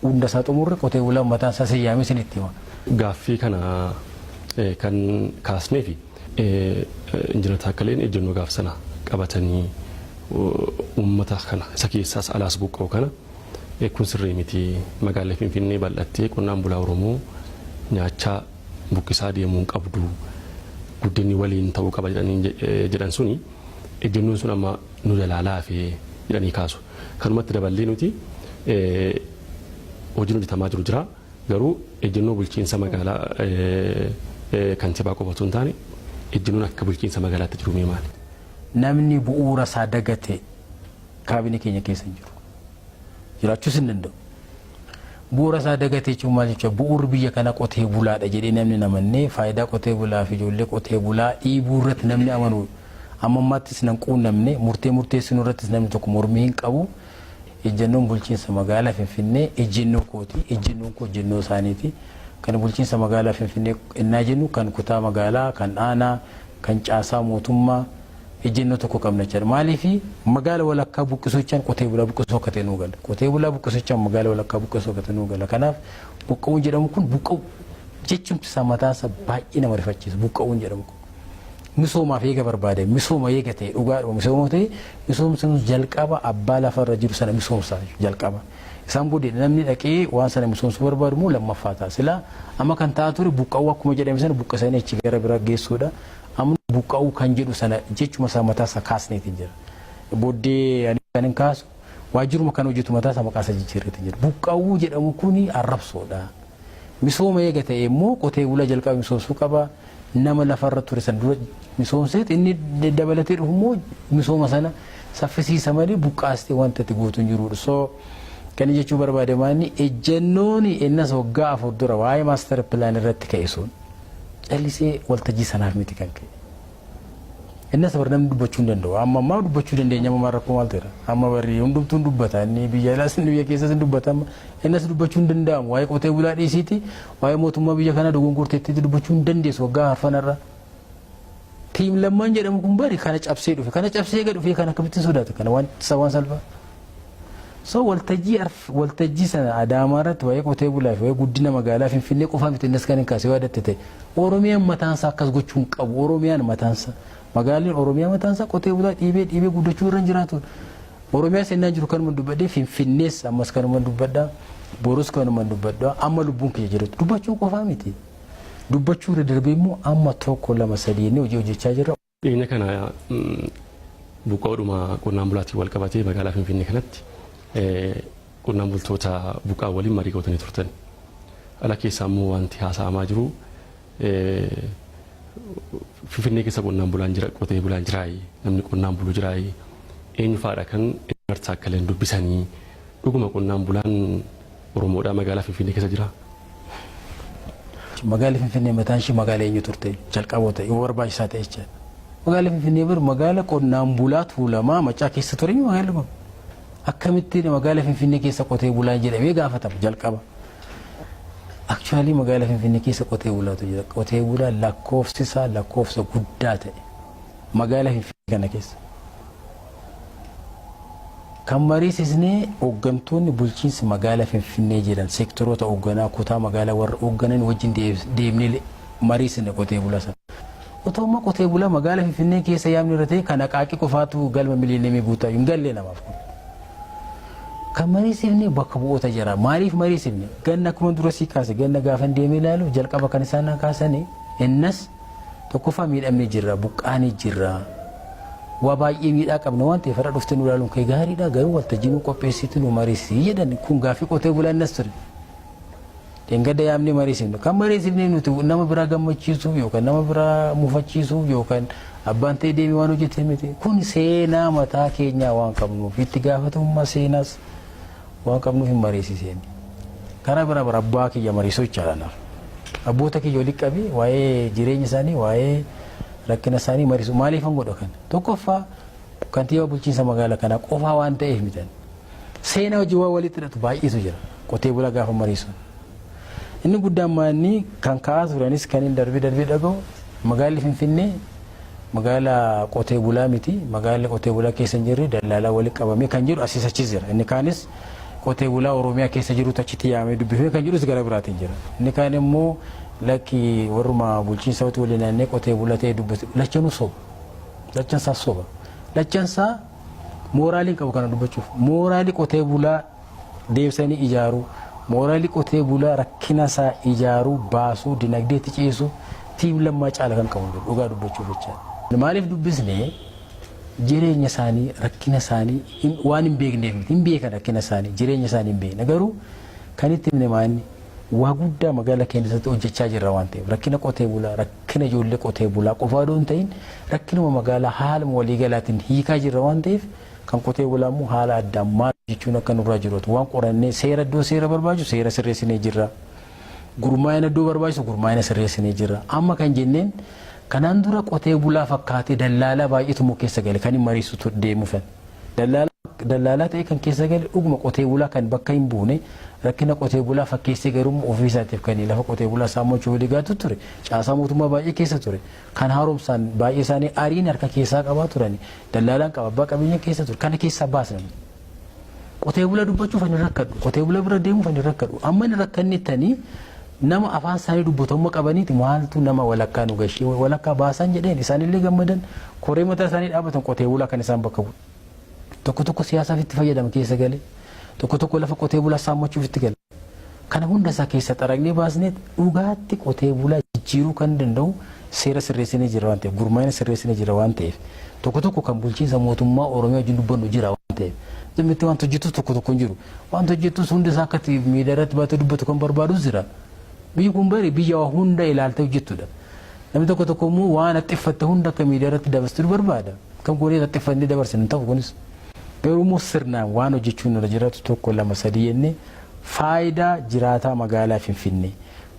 hunda isaa xumurre qotee bulaan mataan isaa siyyaamee isinitti hima. Gaaffii kana kan kaasnee fi Injinar Taakkaleen ejjennoo gaaf sana qabatanii uummata kana isa keessaas alaas buqqa'u kana kun sirrii miti magaalaa Finfinnee bal'attee qonnaan bulaa Oromoo nyaachaa buqqisaa deemuu hin qabdu guddinni waliin ta'uu qaba jedhanii jedhan suni ejjennoon sun amma nu jalaa laafee jedhanii kaasu. Kanumatti daballee nuti hojiin hojjetamaa jiru jira garuu ejjennoo bulchiinsa magaalaa kantiibaa qofa osoo hin taane Ejjennoon akka bulchiinsa magaalaatti jiru mee maali? Namni bu'uura isaa dagate kaabinee keenya keessa hin jiru. Jiraachuus hin danda'u. Bu'uura isaa dagate jechuun maal jechuudha? Bu'uurri biyya kana qotee bulaadha jedhee namni namannee faayidaa qotee bulaa fi ijoollee qotee bulaa dhiibuu irratti namni amanu amma ammaattis nan quunnamne, murtee murteessinuu irrattis namni tokko mormii hin qabu. Ejjennoon bulchiinsa magaalaa Finfinnee ejjennoo kooti. Ejjennoon koo ejjennoo isaaniiti. Kan bulchiinsa magaalaa Finfinnee innaa jennu kan kutaa magaalaa, kan aanaa, kan caasaa mootummaa ejjennoo tokko qabna jechuudha. Maaliif magaala walakkaa buqqisuu jechaan qotee bulaa buqqisuu akka ta'e nuu gala. Qotee bulaa buqqisuu jechaan magaala walakkaa buqqisuu akka ta'e nuu gala. Kanaaf buqqa'uun jedhamu kun buqqa'u jechumti isaa mataan isaa baay'ee nama rifachiisa. Buqqa'uun jedhamu kun. Misoomaaf eega barbaade, misooma eega ta'e, dhugaadhuma misooma ta'e, misoomsuun jalqaba abbaa lafarra jiru sana misoomsaa jalqaba. Isaan booddee namni dhaqee waan sana misoomsuu barbaadu immoo lammaffaa ta'a. Silaa amma kan ta'aa ture buqqa'uu akkuma jedhame sana buqqisanii achi gara biraa geessuudha. Amma buqqa'uu kan jedhu sana jechuma isaa mataa isaa kaasneetiin jira. Booddee ani kan hin kaasu waajjiruma kan hojjetu mataa isaa maqaa isaa jijjiirreetiin jira. Buqqa'uu jedhamu kuni arrabsoodha. Misooma eega ta'e immoo qotee bulaa jalqaba misoomsuu qaba. Nama lafarra ture sana dura misoomseet inni dabalatee dhufu immoo misooma sana saffisiisa malee buqqaastee wanta itti guutu hin jirudha. So kan jechuu barbaade maanni ejjennoon innas waggaa 4 dura waa'ee master plan irratti ka'e sun callisee waltajjii sanaaf miti kan ka'e. Innas bar namni dubbachuu hin danda'u. Amma ammaa dubbachuu dandeenya, amma rakkoo maaltu jira? Amma barri hundumtuu hin dubbata. Inni biyya alaas inni biyya keessas hin dubbata. Amma innas dubbachuu hin danda'amu. Waa'ee qotee bulaa dhiisiiti waa'ee mootummaa biyya kanaa dogongorteetti dubbachuu hin dandeessu waggaa arfanarra. Team Lammaan jedhamu kun bari kana cabsee dhufe. Kana cabsee eega dhufee kan akkamittiin sodaata? Kana waan waan salphaa. So waltajjii sana Adaamaa irratti waa'ee qotee bulaa fi waa'ee guddina magaalaa Finfinnee qofaa miti innis kan hin kaase yoo yaadatte ta'e. Oromiyaan mataansaa akkas gochuu hin qabu. Oromiyaan mataansaa magaalaan Oromiyaa mataansaa qotee bulaa dhiibee dhiibee guddachuu irra hin jiraatu. Oromiyaa seenaa jiru kanuma dubbadhee, Finfinnees ammas kanuma dubbadha. Borus kanuma dubbadha. Amma lubbuun kiyya jirutti dubbachuu qofaa miti. Dubbachuu irra darbee immoo amma tokko lama sadii inni hojii hojjechaa jirra. Dhiyeenya kana buqqa'uudhuma qonnaan bulaatiin wal qabatee magaalaa Finfinnee kanatti qonnaan bultoota buqqa'an waliin marii gootanii turtan. Ala keessaa immoo wanti haasa'amaa jiru Finfinnee keessa qonnaan bulaan jira, qotee bulaan jiraayi, namni qonnaan bulu jiraayi, eenyu fa'aadha kan Injinar Taakkaleen dubbisanii, dhuguma qonnaan bulaan Oromoodhaa magaalaa Finfinnee keessa jira? Magaalli Finfinnee mataan ishee magaala eenyu turte jalqaboo ta'e yoo barbaachisaa ta'e jechaadha. Magaalli Finfinnee bir magaala qonnaan bulaa Tuulamaa Macaa keessa ture magaalli kun. Akkamittiin magaala Finfinnee keessa qotee bulaan jedhamee gaafatama jalqaba? Actually magaala Finfinnee keessa qotee bulaatu jira. Qotee bulaa lakkoofsi isaa lakkoofsa guddaa ta'e magaala Finfinnee kana keessa. Kan mariisisnee hooggantoonni bulchiinsa magaala Finfinnee jiran seektoroota hoogganaa kutaa magaalaa warra hoogganan wajjin deemnee mariisisne qotee bulaa sana. Otoo ammaa qotee bulaa magaala Finfinnee keessa yaamni irra ta'e kan Aqaaqii qofaatu galma miliyoonii guutaa hin galle namaaf kun. Kan mariisifne bakka bu'oota jira. Maaliif mariisifne? Ganna akkuma dura sii kaase, ganna gaafan deemee ilaalu jalqaba kan isaan kaasanii innas tokkoffaa miidhamnee jirra, buqqaanee jirra. Waa baay'ee miidhaa qabna waan ta'eef har'a dhuftee nu ilaaluun kee gaariidha, garuu waltajjii nu qopheessitu nu mariisii jedhan. Kun gaaffii qotee bulaa innas ture. Dheengadda yaamnee mariisifne. Kan mariisifne nuti nama biraa gammachiisuuf yookaan nama biraa mufachiisuuf yookaan abbaan ta'e deemee waan hojjete miti. Kun seenaa mataa keenyaa waan qabnuuf, itti gaafatamummaa seenaas waan qabnuuf hin mariisiseen. Karaa biraa bara abbaa kiyya mariisuu jechaadha naaf. Abboota kiyya walitti qabee waa'ee jireenya isaanii, waa'ee rakkina isaanii mariisu. Maaliifan godha kana? Tokkoffaa kantiibaa bulchiinsa magaalaa kanaa qofaa waan ta'eef mitan. Seenaa hojii waan walitti hidhatu baay'eetu jira. Qotee bulaa gaafa mariisu. Inni guddaan maanni kan ka'aa turanis kan hin darbee darbee dhaga'u magaalli Finfinnee magaala qotee bulaa miti. Magaalli qotee bulaa keessa hin jirre dallaalaa walitti qabamee kan jiru asiis achis jira. Inni kaanis qotee bulaa Oromiyaa keessa jirutu achitti yaamee dubbifamee kan jedhus gara biraatiin jira. Inni kaan immoo lakki warruma bulchiinsa waliin naannee qotee bulaa ta'ee dubbate. Lachanuu soba. Lachansaa soba. Lachansaa mooraaliin qabu kana dubbachuuf. Mooraalii qotee bulaa deebisanii ijaaruu, mooraalii qotee bulaa rakkina isaa ijaaruu, baasuu, dinagdeetti ceesuu Team Lammaa caala kan qabu dhugaa dubbachuuf jechaadha. Maaliif dubbisne? Jireenya isaanii, rakkina isaanii waan hin beekneef miti. Hin beekan, rakkina isaanii, jireenya isaanii hin beekne, garuu kan itti himne maanni waa guddaa magaalaa keenya keessatti hojjechaa jirra waan ta'eef rakkina qotee bulaa rakkina Rakkina ijoollee qotee bulaa qofaa odoo hin ta'in rakkinuma magaalaa haaluma waliigalaatiin hiikaa jirra waan ta'eef, kan qotee bulaa immoo haala addaan maal jechuun akka nurraa jiruutu waan qorannee, seera iddoo seera barbaachisu seera sirreessinee jirra. Gurmaa'ina iddoo barbaachisu gurmaa'ina sirreessinee jirra. Amma kan jenneen, kanaan dura qotee bulaa fakkaatee dallaalaa baay'eetu immoo keessa gale kan hin mariisutu deemuufan. Dallaalaa ta'e kan keessa gale, dhuguma qotee bulaa kan bakka hin buune, rakkina qotee bulaa fakkeessee garuu ofii isaatiif kan lafa qotee bulaa saammachuu walii gaatu ture. Caasaa mootummaa baay'ee keessa ture. Kan haaromsaan baay'ee isaanii ariin harka keessaa qabaa turani. Dallaalaan qaba, abbaa qabeenya keessa ture. Kana keessaa baasna. Qotee bulaa dubbachuuf ani rakkadhu. Qotee bulaa bira deemuuf ani rakkadhu. Amma inni rakkannettanii nama afaan isaanii dubbatamuu qabaniiti maaltu nama walakkaa nu gashee walakkaa baasan jedheen, isaanillee gammadan, koree mataa isaanii dhaabatan qotee bulaa kan isaan bakka bu'u. Tokko tokko siyaasaaf itti fayyadama keessa galee, tokko tokko lafa qotee bulaa saammachuuf itti gale. Kana hunda isaa keessa xaragnee baasnee, dhugaatti qotee bulaa jijjiiruu kan danda'u seera sirreessinee jira waan ta'eef, gurmaa'ina sirreessinee jira waan ta'eef, tokko tokko kan bulchiinsa mootummaa Oromiyaa wajjin dubbannu jira waan ta'eef. Zimmitti wanti hojjetus tokko tokko hin jiru. Wanti hojjetus hundi isaa akka miidiyaa irratti baatee dubbatu kan barbaadus jira. Biyyi kun bari biyya waa hunda ilaaltee hojjettudha. Namni tokko tokko immoo waan haxxiffatte hunda akka miidiyaa irratti dabarsitu barbaada. Kan goonee haxxiffannee dabarsine hin ta'u kunis. Garuu immoo sirnaan waan hojjechuun irra jiraatu tokko, lama, sadii jennee, faayidaa jiraataa magaalaa Finfinnee,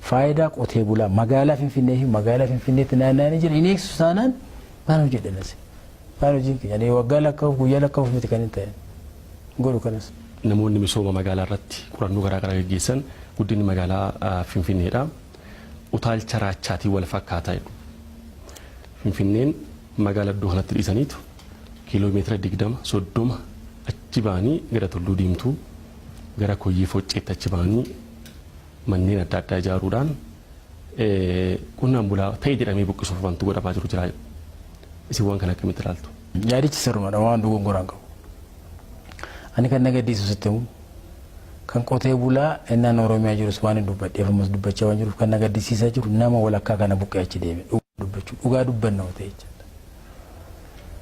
faayidaa qotee bulaa magaalaa Finfinnee fi magaalaa Finfinneetti naanna'anii jiran hin eegsisu taanaan maal hojjedhan asi? Maal hojiin keenya? Ani waggaa lakkaa'uuf, guyyaa lakkaa'uuf miti kan hin ta'e godhu kanas. Namoonni misooma magaalaa irratti qorannoo garaa garaa gaggeessan guddinni magaalaa Finfinneedha. Utaalcha raachaatiin wal fakkaataa jedhu. Finfinneen magaalaa iddoo kanatti dhiisaniitu kiiloomeetira 20, 30 achi ba'anii gara Tulluu Diimtuu, gara Koyyee Focceetti achi ba'anii manneen adda addaa ijaaruudhaan qonnaan bulaa ta'e jedhamee buqqisuuf wanti godhamaa jiru jira. Isin waan kana akkamitti ilaaltu? Yaadichi sirrumadha, waan dogongoraan qabu. Ani kan na gaddisiisu sitti himu, kan qotee bulaa innaan Oromiyaa jirus waan hin dubbadheef, ammas dubbachaa waan jiruuf, kan na gaddisiisaa jiru nama walakkaa kana buqqee achi deeme dubbachuu, dhugaa dubbanna ta'e jechuudha.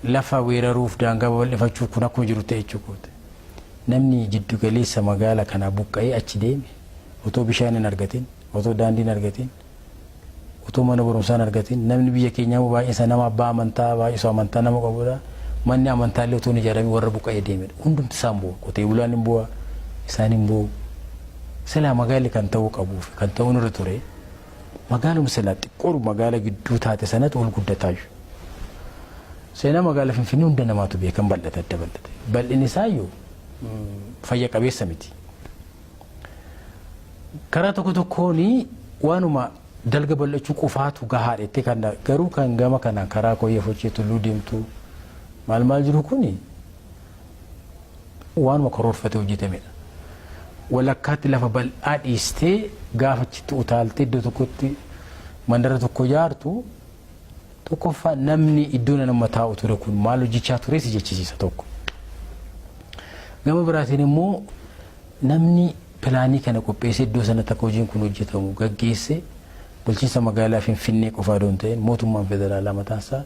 Lafa weeraruuf, daangaa babal'ifachuuf kun akkuma jiru ta'e jechuudha. Namni jiddu galeessa magaala kanaa buqqa'ee achi deeme otoo bishaan hin argatin, otoo daandii hin argatin, otoo mana barumsaa hin argatin, namni biyya keenyaa immoo baay'een isaa nama abbaa amantaa, baay'isuu amantaa nama qabudha. Manni amantaa illee otoo hin ijaaramin warra buqqa'ee deemedha. Hundumti isaan bu'u. Qotee bulaan hin bu'a, isaan hin bu'u. Silaa magaalli kan ta'uu qabuu fi kan ta'uu irra ture magaaluma silaa xiqqoodhu magaala gidduu taate sanatu ol guddataayyuu. Seenaa magaala Finfinnee hunda namaatu beekan, bal'ate, adda bal'ate. Bal'inni isaayyuu fayya qabeessa miti. Karaa tokko tokkoon waanuma dalga bal'achuu qofaatu gahaadha jettee kan garuu kan gama kanaan karaa Koyyee Fochee, Tulluu Diimtuu maal maal jiru kuni waanuma karoorfatee hojjetamedha. Walakkaatti lafa bal'aa dhiistee gaafa achitti utaaltee iddoo tokkotti mandara tokko ijaartu, tokkoffaa namni iddoo nama taa'u ture kun maal hojjechaa ture si jechisiisa tokko. Gama biraatiin immoo namni pilaanii kana qopheessee iddoo sanatti akka hojiin kun hojjetamu gaggeesse bulchiinsa magaalaa Finfinnee qofaa osoo hin ta'in mootummaan federaalaa mataan isaa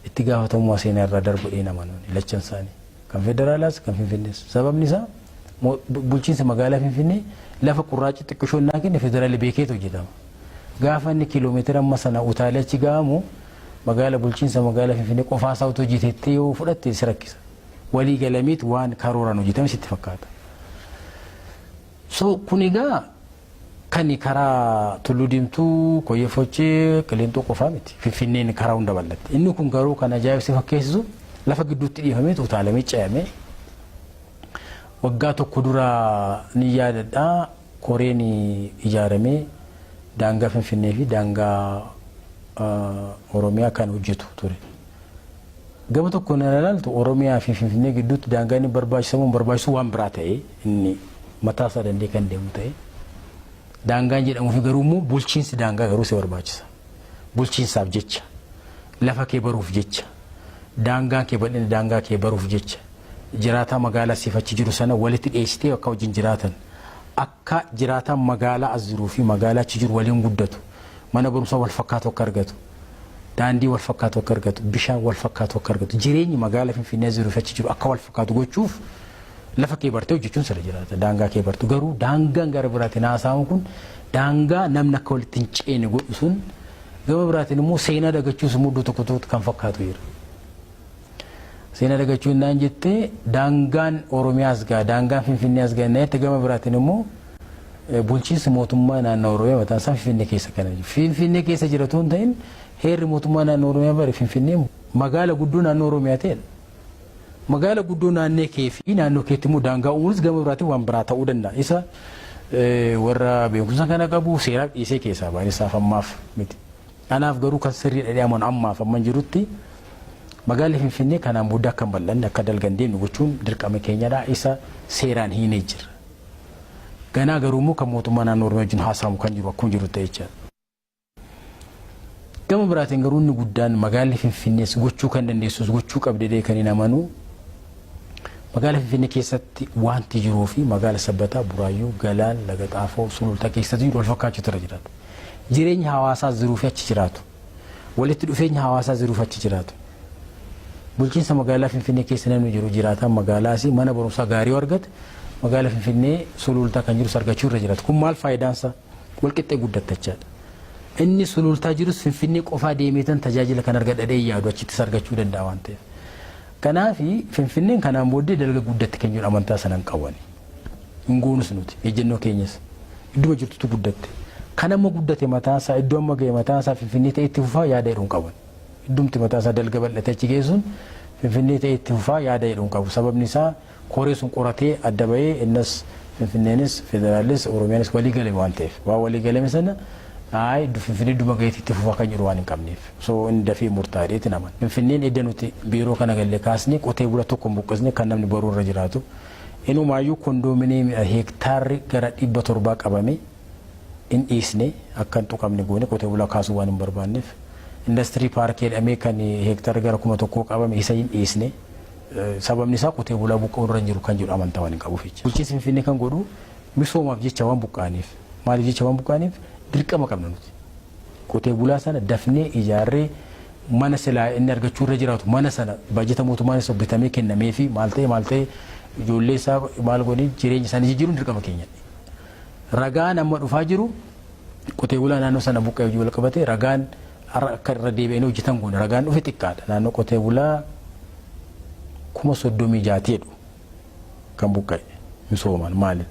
itti gaafatamummaa seenaa irraa darbu dheen amanuun lachan isaanii. Kan federaalaas kan Finfinnees. Sababni isaa bulchiinsa magaalaa Finfinnee lafa qurraachi xiqqishoon naa kenne federaalli beekeetu hojjetama. Gaafa inni kiiloomeetira amma sana utaalee achi ga'amu, magaala bulchiinsa magaalaa Finfinnee qofaa isaa otoo hojjetettee yoo fudhatte si rakkisa. Walii galameet waan karooraan hojjetame sitti fakkaata. So kun egaa kan karaa Tulluu Diimtuu, Koyyee Fochee, Qiliinxoo qofaa miti. Finfinneen karaa hunda bal'atte. Inni kun garuu kan ajaa'ibsi fakkeessisu lafa gidduutti dhiifamee utaalamee ce'amee, waggaa tokko dura ni yaadadha, koreen ijaaramee daangaa Finfinnee fi daangaa Oromiyaa kan hojjetu ture. Gama tokkoon ilaaltu, Oromiyaa fi Finfinnee gidduutti daangaa inni barbaachisamu hin barbaachisu waan biraa ta'e, inni mataa isaa danda'ee kan deemu ta'e, daangaan jedhamuu fi garuu immoo bulchiinsi daangaa garuu si barbaachisa. Bulchiinsaaf jecha, lafa kee baruuf jecha, daangaan kee, bal'ina daangaa kee baruuf jecha, jiraataa magaalaa siif achi jiru sana walitti dhiyeessitee akka wajjin jiraatan, akka jiraataan magaalaa as jiruu fi magaalaa achi jiru waliin guddatu, mana barumsaa wal fakkaatu akka argatu, daandii wal fakkaatu akka argatu, bishaan wal fakkaatu akka argatu, jireenyi magaalaa Finfinnee as jiruu fi achi jiru akka wal fakkaatu gochuuf lafa kee bartee hojjechuun sirra jiraata. Daangaa kee bartu garuu daangaan gara biraatiin haasa'amu kun daangaa namni akka walitti hin ceene godhu sun Gama biraatiin immoo seenaa dagachuus immoo iddoo tokko tokkotti kan fakkaatu jira. Seenaa dagachuu innaan jettee daangaan Oromiyaas gaa, daangaan Finfinnees gaa innaan jette, gama biraatiin immoo bulchiinsi mootummaa naannoo Oromiyaa mataan isaa Finfinnee keessa kan jiru. Finfinnee keessa jira otoo hin ta'in, heerri mootummaa naannoo Oromiyaa bare Finfinnee magaala guddoo naannoo Oromiyaa ta'edha. Magaala guddoo naannoo kee fi naannoo keetti immoo daangaa uumuunis gama biraatiin waan biraa ta'uu danda'a. Isa warra beekumsa kana qabu seeraaf dhiisee keessaa ba'an isaaf ammaaf miti. Anaaf garuu kan sirrii dhadhee amanu ammaaf amman jirutti magaalli Finfinnee kanaan booda akka hin bal'anne, akka dalgan deemnu gochuun dirqama keenyadha. Isa seeraan hiinee jira. Ganaa garuu immoo kan mootummaa naannoo Oromiyaa wajjin haasa'amu kan jiru akkuma jiru ta'e jechaadha. Gama biraatiin garuu inni guddaan magaalli Finfinnees gochuu kan dandeessus gochuu qabdee kan hin amanu, magaala Finfinnee keessatti wanti jiruu fi magaala Sabbataa, Buraayyuu, Galaan, Laga Xaafoo, Sulultaa keessatti jiru wal fakkaachuutu irra jiraata. Jireenya hawaasaa jiruu fi achi jiraatu. Walitti dhufeenya hawaasaa jiruu fi achi jiraatu. Bulchiinsa magaalaa Finfinnee keessa namni jiru, jiraataan magaalaas mana barumsaa gaarii yoo argate, magaala Finfinnee Sulultaa kan jirus argachuu irra jiraata. Kun maal faayidaansaa? Walqixxee guddattachaadha. Inni Sulultaa jirus Finfinnee qofaa deemeetan tajaajila kan argadhadhee yaadu achittis argachuu danda'a waan ta'eef. Kanaaf Finfinneen kanaan booddee dalga guddatti kan jedhu amantaa sana hin qabani. Hin goonus nuti ejjennoo keenyas. Idduma jirtutu guddatte. Kan amma guddate mataasaa, iddoo amma ga'e mataasaa Finfinnee ta'e itti fufaa yaada jedhu hin qaban. Iddumti mataasaa dalga bal'ate achi geessuun Finfinnee ta'e itti fufaa yaada jedhu hin qabu. Sababni isaa koree sun qoratee adda bahee innas Finfinneenis federaalis Oromiyaanis walii galame waan ta'eef. Waan walii galame sana ayi Finfinnee idduma gaheetti itti fufaa kan jedhu waan hin qabneef. So inni dafee murtaa'eetiin amana. Finfinneen edda nuti biiroo kana galle kaasnee qotee bula tokko hin buqqisne kan namni baruu irra jiraatu. Inumaayyuu kondoominiyeemii heektaarri gara 700 qabame hin dhiisne, akka hin tuqamne goone, qotee bulaa kaasuu waan hin barbaanneef. Indastirii paarkii jedhamee kan heektaarri gara 1000 qabame isa hin dhiisne. Sababni isaa qotee bulaa buqqa'uu irra hin jiru kan jedhu amantaa waan hin qabuuf jecha. Bulchiinsi Finfinnee kan godhu misoomaaf jecha waan buqqa'aniif, maaliif jecha waan buqqa'aniif, dirqama qabna nuti. Qotee bulaa sana dafnee ijaarree mana silaa inni argachuu irra jiraatu, mana sana baajata mootummaanis bitamee kennamee fi maal ta'e maal ta'e ijoollee isaa maal godhanii jireenya isaanii jijjiiruun dirqama keenya. Ragaan amma dhufaa jiru qotee bulaa naannoo sana buqqa'ee hojii wal qabate, ragaan akka irra deebi'anii hojjetan goone, ragaan dhufe xiqqaadha. Naannoo qotee bulaa 36,000 jedhu kan buqqa'e misoomaan maaliin,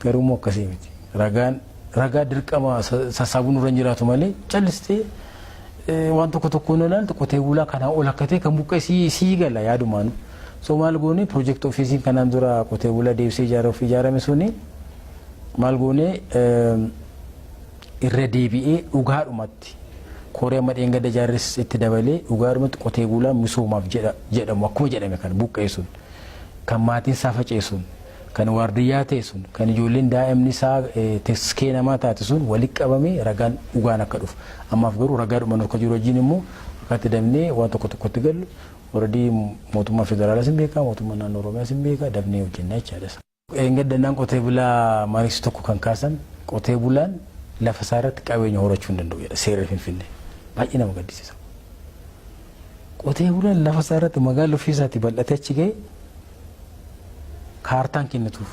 garuu immoo akkasii miti. Ragaan ragaa dirqama sassaabuun nurra hin jiraatu malee callistee waan tokko tokkoon ilaaltu qotee bulaa kanaa ol akka ta'e kan buqqa'e sii gala yaadumaan. So maal goone, project officeiin kanaan dura qotee bulaa deebisee ijaaruuf ijaarame suni maal goone, irra deebi'ee dhugaadhumatti koree amma dheengadda ijaarres itti dabalee dhugaadhumatti qotee bulaa misoomaaf jedhamu akkuma jedhame kan buqqa'e sun, kan maatiin isaa faca'e sun, kan waardiyyaa ta'e sun, kan ijoolleen daa'imni isaa tiskee namaa taate sun walitti qabamee ragaan dhugaan akka dhufu. Ammaaf garuu ragaadhuma nurka jiru wajjin immoo akkatti dabnee waan tokko tokkotti gallu already mootummaa federaalaas hin beekaa, mootummaa naannoo Oromiyaas hin beekaa, dabnee hojjennaa jechaadha. Dheengaddannaan qotee bulaa mariisu tokko kan kaasan, qotee bulaan lafa isaa irratti qabeenya horachuu hin danda'u jedha seerri Finfinnee. Baay'ee nama gaddisiisa. Qotee bulaan lafa isaa irratti magaalli ofii isaatii bal'atee achi ga'e kaartaan kennituuf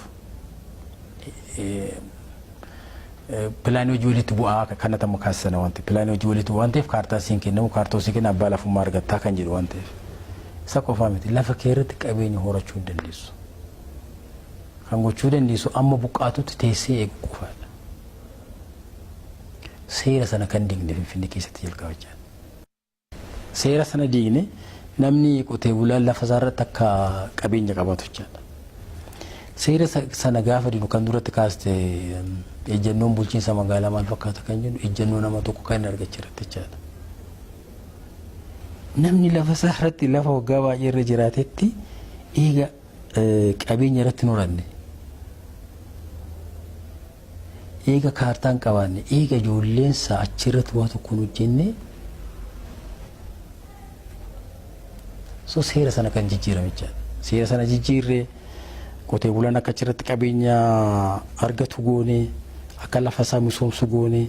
pilaanii hojii walitti bu'aa kanatti amma kaasisana waan ta'eef, pilaanii hojii walitti bu'aa waan ta'eef, kaartaa siin kennamu, kaartaa siin kenna, abbaa lafummaa argattaa kan jedhu waan ta'eef. Isa qofaa miti, lafa kee irratti qabeenya horachuu hin dandeessu. Kan gochuu dandeessu amma buqqaatutti teessee eegu qofaadha. Seera sana kan diigne Finfinnee keessatti jalqabachaa. Seera sana diigne, namni qotee bulaan lafa isaa irratti akka qabeenya qabaatu jechaadha. Seera sana gaafa diinu kan duratti kaaste, ejjennoon bulchiinsa magaalaa maal fakkaata kan jennu, ejjennoo nama tokko kan inni argachaa irratti jechaadha. Namni lafa isaa irratti lafa waggaa baay'ee irra jiraatetti eega qabeenya irratti hin horanne, eega kaartaan qabaanne, eega ijoolleensa achirratti waa tokko hin hojjenne, so seera sana kan jijjiirame jechaadha. Seera sana jijjiirree qotee bulaan akka achirratti qabeenya argatu goone, akka lafa isaa misoomsu goone.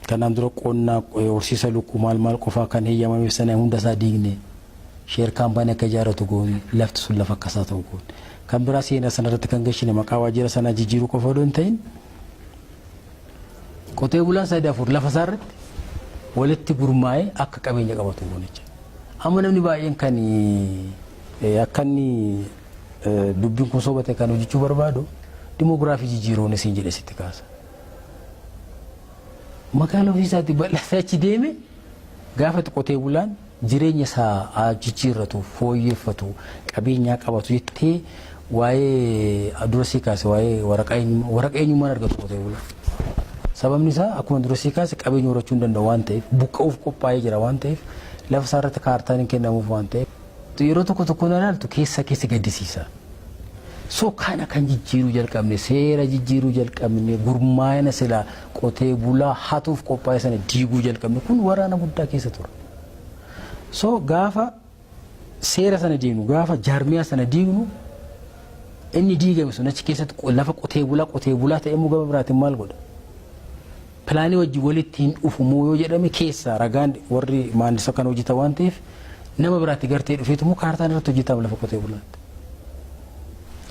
Kanaan dura qonna horsiisa lukkuu maal maal qofaa kan heeyyamameef sana hunda isaa diigne, share company akka ijaarratu goone, lafti sun lafa akkasaa ta'u goone. Kan biraa seenaa sanarratti kan gashine maqaa waajjira sanaa jijjiiruu qofa odoo hin ta'in, Qotee bulaan sadii afur lafa isaa irratti walitti gurmaa'ee akka qabeenya qabatu goone jechuudha. Amma namni baay'een kan akka inni dubbiin kun sobate kan hojjechuu barbaadu dimoogiraafii jijjiiruun isin jedhe sitti kaasa. Magaalaa ofii isaatti bal'atee achi deeme gaafa qotee bulaan jireenya isaa jijjiirratu, fooyyeffatu, qabeenyaa qabatu jettee waa'ee dura sii kaase, waa'ee waraqaa eenyummaan argatu qotee bulaan. Sababni isaa akkuma dura sii kaase qabeenya horachuu hin danda'u waan ta'eef, buqqa'uuf qophaa'ee jira waan ta'eef, lafa isaa irratti kaartaan hin kennamuuf waan ta'eef, yeroo tokko tokko na ilaaltu keessa keessa gaddisiisa. So kana kan jijjiiruu jalqabne, seera jijjiiruu jalqabne, gurmaa'ina silaa qotee bulaa hatuuf qophaa'e sana diiguu jalqabne, kun waraana guddaa keessa ture. So gaafa seera sana diignu, gaafa jaarmiyaa sana diignu, inni diigame sun achi keessatti lafa qotee bulaa ta'e immoo gama biraatiin maal godha? Pilaanii wajjin walitti hin dhufu moo yoo jedhame, keessaa ragaan warri maandisa kan hojjetan waan ta'eef, nama biraatti gartee dhufeetu immoo kaartaan irratti hojjetama lafa qotee bulaatti.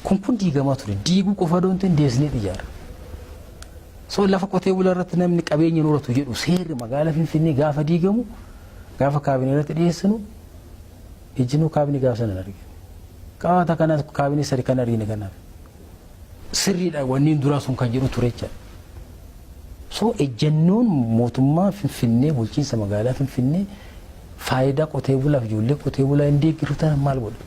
Kun diigamaa ture. Diiguu qofa odoo hin ta'in deebisnee ijaara. So lafa qotee bulaa irratti namni qabeenya hin horatu jedhu, seerri magaalaa Finfinnee gaafa diigamu, gaafa kaabinee irratti dhiyeessinu, ejjennoo kaabinee gaafa sana hin argine. Qaawwata kanaas kaabinee sadi kan argine kanaaf. Sirriidha wanni duraa sun kan jedhu ture jechaadha. So ejjennoon mootummaa Finfinnee, bulchiinsa magaalaa Finfinnee, faayidaa qotee bulaaf ijoollee qotee bulaa hin deeggaru tanan maal godha?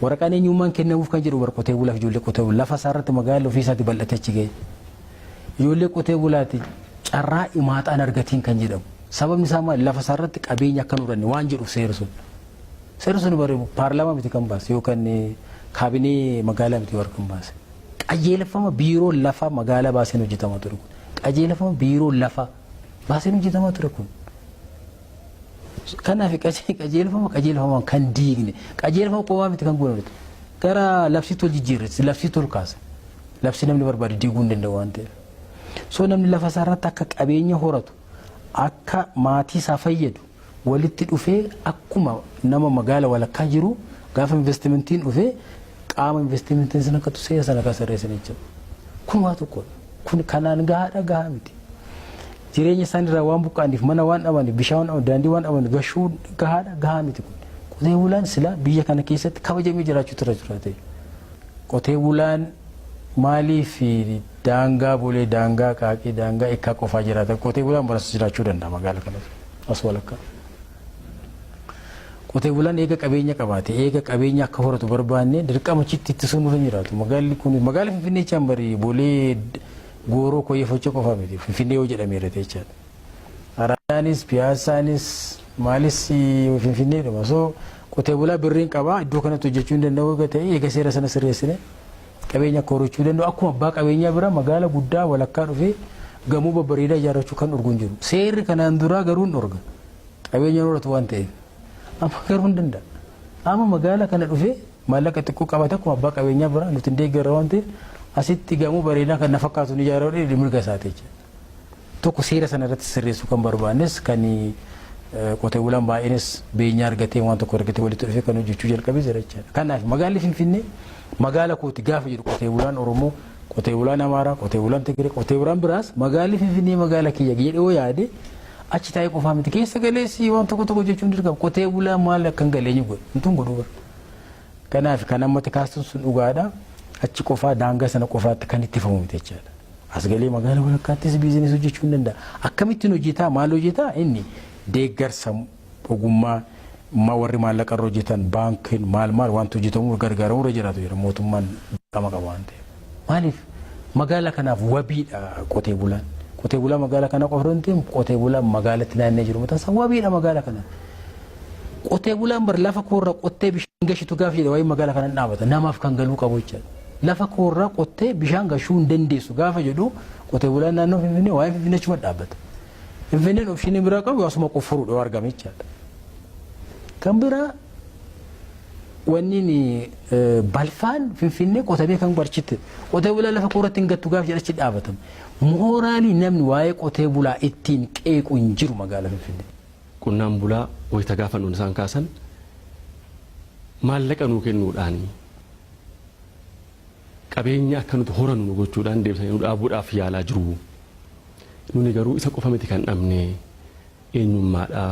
Waraqaan eenyummaan kennamuuf kan jedhu bara qotee bulaaf ijoollee qotee bulaa lafa isaa irratti magaalli ofii isaatti bal'atee achi ga'e. Ijoollee qotee bulaati carraa imaaxaan argatiin kan jedhamu. Sababni isaa maali? Lafa isaa irratti qabeenya akka hin horanne waan jedhuuf seerri sun. Seerri sun bare paarlaamaa miti kan baase yookaan kaabinee magaalaa miti warra kan baase. Qajeelfama biiroo lafa magaalaa baaseen hojjetamaa ture kun. Qajeelfama biiroo lafa baaseen hojjetamaa ture kun. Kanaaf qajeelfama qajeelfamaan kan diigne, qajeelfama qofaa miti kan goone, gara labsiitti ol jijjiirre, labsiitti ol kaase. Labsii namni barbaade diiguu hin danda'u waan ta'eef. So namni lafa isaa irratti akka qabeenya horatu, akka maatii isaa fayyadu, walitti dhufee akkuma nama magaala walakkaa jiru gaafa investimentiin dhufee qaama investimentiin sana akkatu seera sana kan sirreessan jechuudha. Kun waa tokkodha. Kun kanaan gahaadha, gahaa miti. Jireenya isaan irraa waan buqqa'aniif, mana waan dhabaniif, bishaan waan dhabaniif, daandii waan dhabaniif gashuu gahaadha, gahaa miti kun. Qotee bulaan silaa biyya kana keessatti kabajamee jiraachuutu irra jiraate. Qotee bulaan maaliif daangaa Boolee, daangaa Qaaqii, daangaa Ekkaa qofaa jiraata? Qotee bulaan baras jiraachuu danda'a magaala kanatti as walakkaa. Qotee bulaan eega qabeenya qabaate, eega qabeenya akka horatu barbaanne, dirqama achitti ittisuun nurra hin jiraatu. Magaalli kun magaala Finfinnee jechaan bari Boolee, Gooroo, Koyyee qofaa miti Finfinnee yoo jedhameera jechaadha. Araadaanis, Piyaassaanis, maalis Finfinneedhuma. So qotee bulaa birriin qabaa iddoo kanatti hojjechuu hin danda'u eega ta'e, eega seera sana sirreessine, qabeenya akka horachuu danda'u akkuma abbaa qabeenyaa bira magaala guddaa walakkaa dhufee gamoo babbareedaa ijaarrachuu kan dhorgu hin jiru. Seerri kanaan duraa garuu hin dhorga. Qabeenya horatu waan ta'eef. Amma garuu hin danda'a. Amma magaala kana dhufee maallaqa xiqqoo qabate akkuma abbaa qabeenyaa bira nuti hin deeggarra waan ta'eef, asitti gamoo bareedaa kan na fakkaatu ni ijaaruu mirga isaati jechuudha. Tokko seera sana irratti sirreessuu kan barbaannes, kan qotee bulaan baay'eenis beenyaa argatee, waan tokko argatee, walitti dhufee kan hojjechuu jalqabee jira jechaadha. Kanaaf magaalli Finfinnee magaala kooti gaafa jedhu, qotee bulaan Oromoo, qotee bulaan Amaaraa, qotee bulaan Tigree, qotee bulaan biraas magaalli Finfinnee magaala kiyya jedhee yoo yaade, achi taa'ee qofaa miti, keessa galeessi waan tokko tokko jechuun dirqama. Qotee bulaan maal akka hin galeenyu godhu hin godhu bara. Kanaaf kan ammatti kaastuun sun dhugaadha. Achi qofaa daangaa sana qofaatti kan ittifamu miti jechaadha. As galee magaala walakkaattis biizinesii hojjechuu hin danda'a. Akkamittiin hojjetaa, maal hojjetaa, inni deeggarsa ogummaa ma warri maallaqa irra hojjetan, baankiin, maal maal wanti hojjetamu gargaaramuu irra jiraatu jira, mootummaan qama qaba waan ta'eef. Maaliif magaala kanaaf wabiidha qotee bulaan. Qotee bulaa magaala kana qofa hin ta'in, qotee bulaan magaalatti naannee jiru mataan isaa wabiidha magaala kanaaf. Qotee bulaan bar lafa koorra qottee bishaan gashitu gaafa jedhe, waa'ee magaala kana dhaabata, namaaf kan galuu qabu jechaadha. Lafa koorraa qottee bishaan gashuu hin dandeessu gaafa jedhu, qotee bulaan naannoo Finfinnee waa'ee Finfinnee achuma dhaabbata. Finfinneen optionii biraa qabu asuma qofforuudha yoo argame jechaadha. Kan biraa wanni balfaan Finfinnee qotamee kan barchitte qotee bulaa lafa koorratti hin gattu gaafa jedhachi dhaabatama. Mooraalii namni waa'ee qotee bulaa ittiin qeequ hin jiru magaalaa Finfinnee. Qonnaan bulaa wayita gaafannuun isaan kaasan maallaqa nuu kennuudhaani qabeenya akka nuti horannu nu gochuudhaan deebisanii nu dhaabuudhaaf yaalaa jiru. Nuni garuu isa qofa miti kan dhabne, eenyummaadha,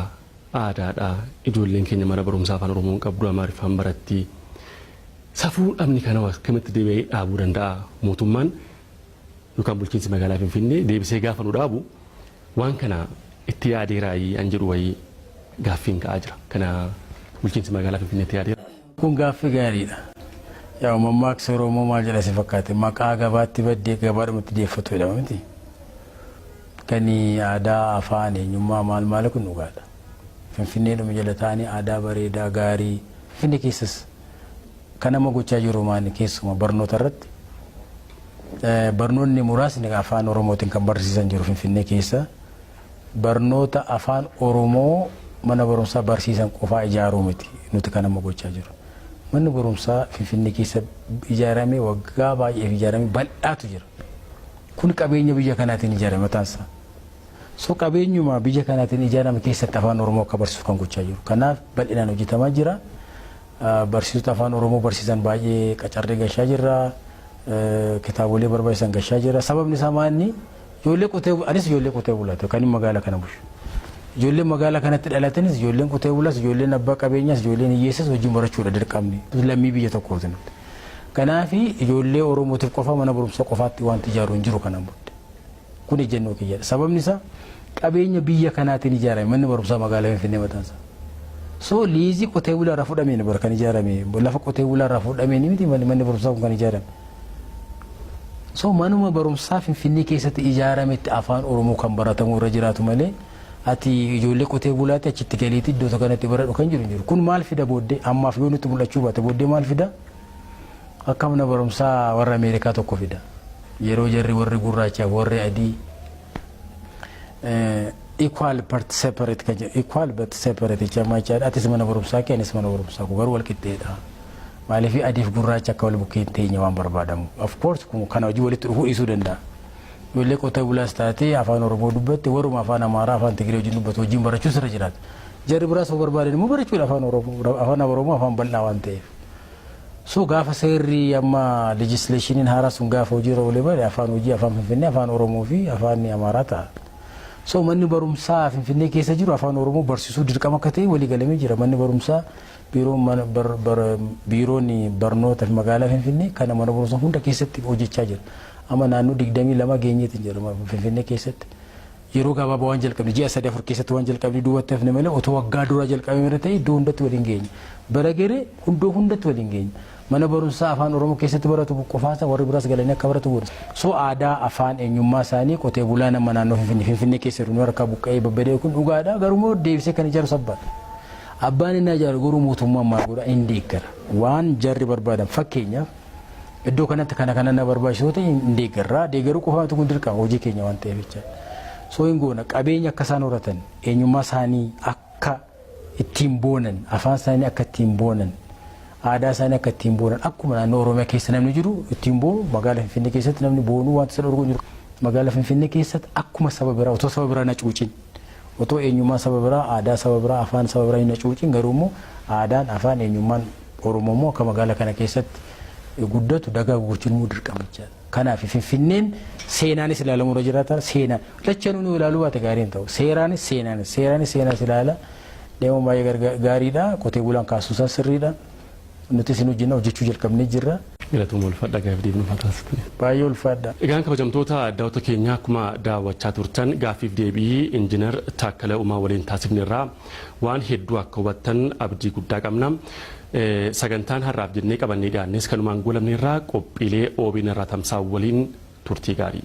aadaadha. Ijoolleen keenya mana barumsaa afaan Oromoon qabdu, Amaariffaan baratti. Safuu dhabni kana akkamitti deebi'ee dhaabuu danda'a? Mootummaan yookaan bulchiinsi magaalaa Finfinnee deebisee gaafa nu dhaabu waan kana itti yaadeeraayii an jedhu wayii gaaffiin ka'aa jira. Kana bulchiinsi magaalaa Finfinnee itti yaadeera. Kun gaaffii gaariidha. Yaa, mammaaksa Oromoo maal jedha si fakkaate? "Maqaa gabaatti baddee gabaadhumatti deeffatu" jedhama miti. Kan aadaa, afaan, eenyummaa maal maal kun dhugaadha. Finfinneedhuma jala taa'anii aadaa bareedaa gaarii Finfinnee keessas kan nama gochaa jiru maani? Keessuma barnoota irratti barnoonni muraasni afaan Oromootiin kan barsiisan jiru Finfinnee keessa. Barnoota afaan Oromoo mana barumsaa barsiisan qofaa ijaaruu miti nuti kan amma gochaa jiru. Manni barumsaa Finfinnee keessa ijaaramee, waggaa baay'eef ijaaramee bal'aatu jira. Kun qabeenya biyya kanaatiin ijaarame mataansaa. So qabeenyuma biyya kanaatiin ijaarame keessatti afaan Oromoo akka barsiisu kan gochaa jiru. Kanaaf bal'inaan hojjetamaa jira. Barsiisota afaan Oromoo barsiisan baay'ee qacarree gashaa jirra. Kitaabolee barbaachisan gashaa jira. Sababni isaa maanni? Ijoollee qotee, anis ijoollee qotee bulaate kan magaalaa kana bulchu. Ijoolleen magaalaa kanatti dhalatanis, ijoolleen qotee bulaas, ijoolleen abbaa qabeenyaas, ijoolleen hiyyeessas wajjin barachuudha dirqamni. Lammii biyya tokkooti nuti. Kanaaf ijoollee Oromootiif qofa mana barumsaa qofaatti wanti ijaaru hin jiru kanaan booddee. Kun ejjennoo kiyyadha. Sababni isaa qabeenya biyya kanaatiin ijaarame manni barumsaa magaalaa Finfinnee mataansaa. So liizii qotee bulaa irraa fudhameen bara kan ijaarame, lafa qotee bulaa irraa fudhameen miti manni barumsaa kun kan ijaarame. So manuma barumsaa Finfinnee keessatti ijaarametti afaan Oromoo kan baratamu irra jiraatu malee, ati ijoollee qotee bulaatti achitti galiitti iddoo kanatti baradhu kan jiru hin jiru. Kun maal fida booddee? Ammaaf yoo nutti mul'achuu baate, booddee maal fida? Akka mana barumsaa warra Ameerikaa tokko fida. Yeroo jarri warri gurraachaaf warri adii equal but separate kan jedhu, equal but separate jecha jechaadha. Atis mana barumsaa kee, anis mana barumsaa koo, garuu wal qixxeedha. Maaliif adiif gurraacha akka wal bukkee hin teenye waan barbaadamu. Of course kun kana hojii walitti dhufuu dhiisuu danda'a. Ijoollee qotee bulaas taatee afaan Oromoo dubbatte, warruma afaan Amaaraa, afaan Tigree wajjin dubbatu wajjin barachuu sirra jiraata. Jarri biraas yoo barbaadan immoo barachuudha afaan Oromoo. Afaan Oromoo afaan bal'aa waan ta'eef. So gaafa seerri amma legislationiin haaraa sun gaafa hojiirra oolee bare, afaan hojii afaan Finfinnee afaan Oromoo fi afaan Amaaraa ta'a. So manni barumsaa Finfinnee keessa jiru afaan Oromoo barsiisuu dirqama akka ta'e walii galamee jira. Manni barumsaa, biiroon barnoota fi magaalaa Finfinnee kana mana barumsaa hunda keessatti hojjechaa jira. Amma naannoo 22 geenyeetiin jira Finfinnee keessatti. Yeroo gabaabaa waan jalqabne, ji'a 3 4 keessatti waan jalqabne duubatti hafne malee, otoo waggaa dura jalqabame irra ta'e iddoo hundatti waliin geenye. Bara garee hundoo hundatti waliin geenye. Mana barumsaa afaan Oromoo keessatti baratu qofaasa, warri biraas galanii akka baratu godhu. So aadaa, afaan, eenyummaa isaanii qotee bulaa nama naannoo Finfinnee keessa jiru harkaa buqqa'ee babbadee kun dhugaadha, garuu deebisee kan ijaaru sabbaadha. Abbaan inni ijaaru garuu mootummaan maal godha? Hin deeggara. Waan jarri barbaadan, fakkeenyaaf iddoo kanatti kana kana na barbaachisu ta'e, hin deeggarra. Deeggaruu qofaatu kun dirqama hojii keenya waan ta'eef jechaadha. So hin goona. Qabeenya akka isaan horatan, eenyummaa isaanii akka ittiin boonan, afaan isaanii akka ittiin boonan, aadaa isaanii akka ittiin boonan, akkuma naannoo Oromiyaa keessa namni jiru ittiin boonu, magaalaa Finfinnee keessatti namni boonuu wanta isa dhorgu jiru. Magaalaa Finfinnee keessatti akkuma saba biraa, otoo saba biraa na cuucin, otoo eenyummaa saba biraa, aadaa saba biraa, afaan saba biraa hin cuucin, garuu immoo aadaan, afaan, eenyummaan Oromoo immoo akka magaalaa kana keessatti guddatu dagaagu gochuun immoo dirqama jechaadha. Kanaaf Finfinneen seenaanis ilaalamuu irra jiraata. Seenaan lachanuu nu ilaaluu baate gaarii hin ta'u. Seeraanis seenaanis ilaala. Deemuun baay'ee gaariidha. Qotee bulaan kaasuusaa sirriidha. Nuti isin hojjenna, hojjechuu jalqabnee jirra. Galatooma, ulfaadha, gaafii deemnu taasifne. Baay'ee ulfaadha. Egaan kabajamtoota daawwattoota keenyaa, akkuma daawwachaa turtan gaaffiif deebii Injiinar Taakkala Uumaa waliin taasifne irraa waan hedduu akka hubattan abdii guddaa qabna. Sagantaan har'aaf jennee qabannee dhiyaannes kanumaan goolabne irraa. Qophiilee OBN irraa tamsaa'u waliin turtii gaarii.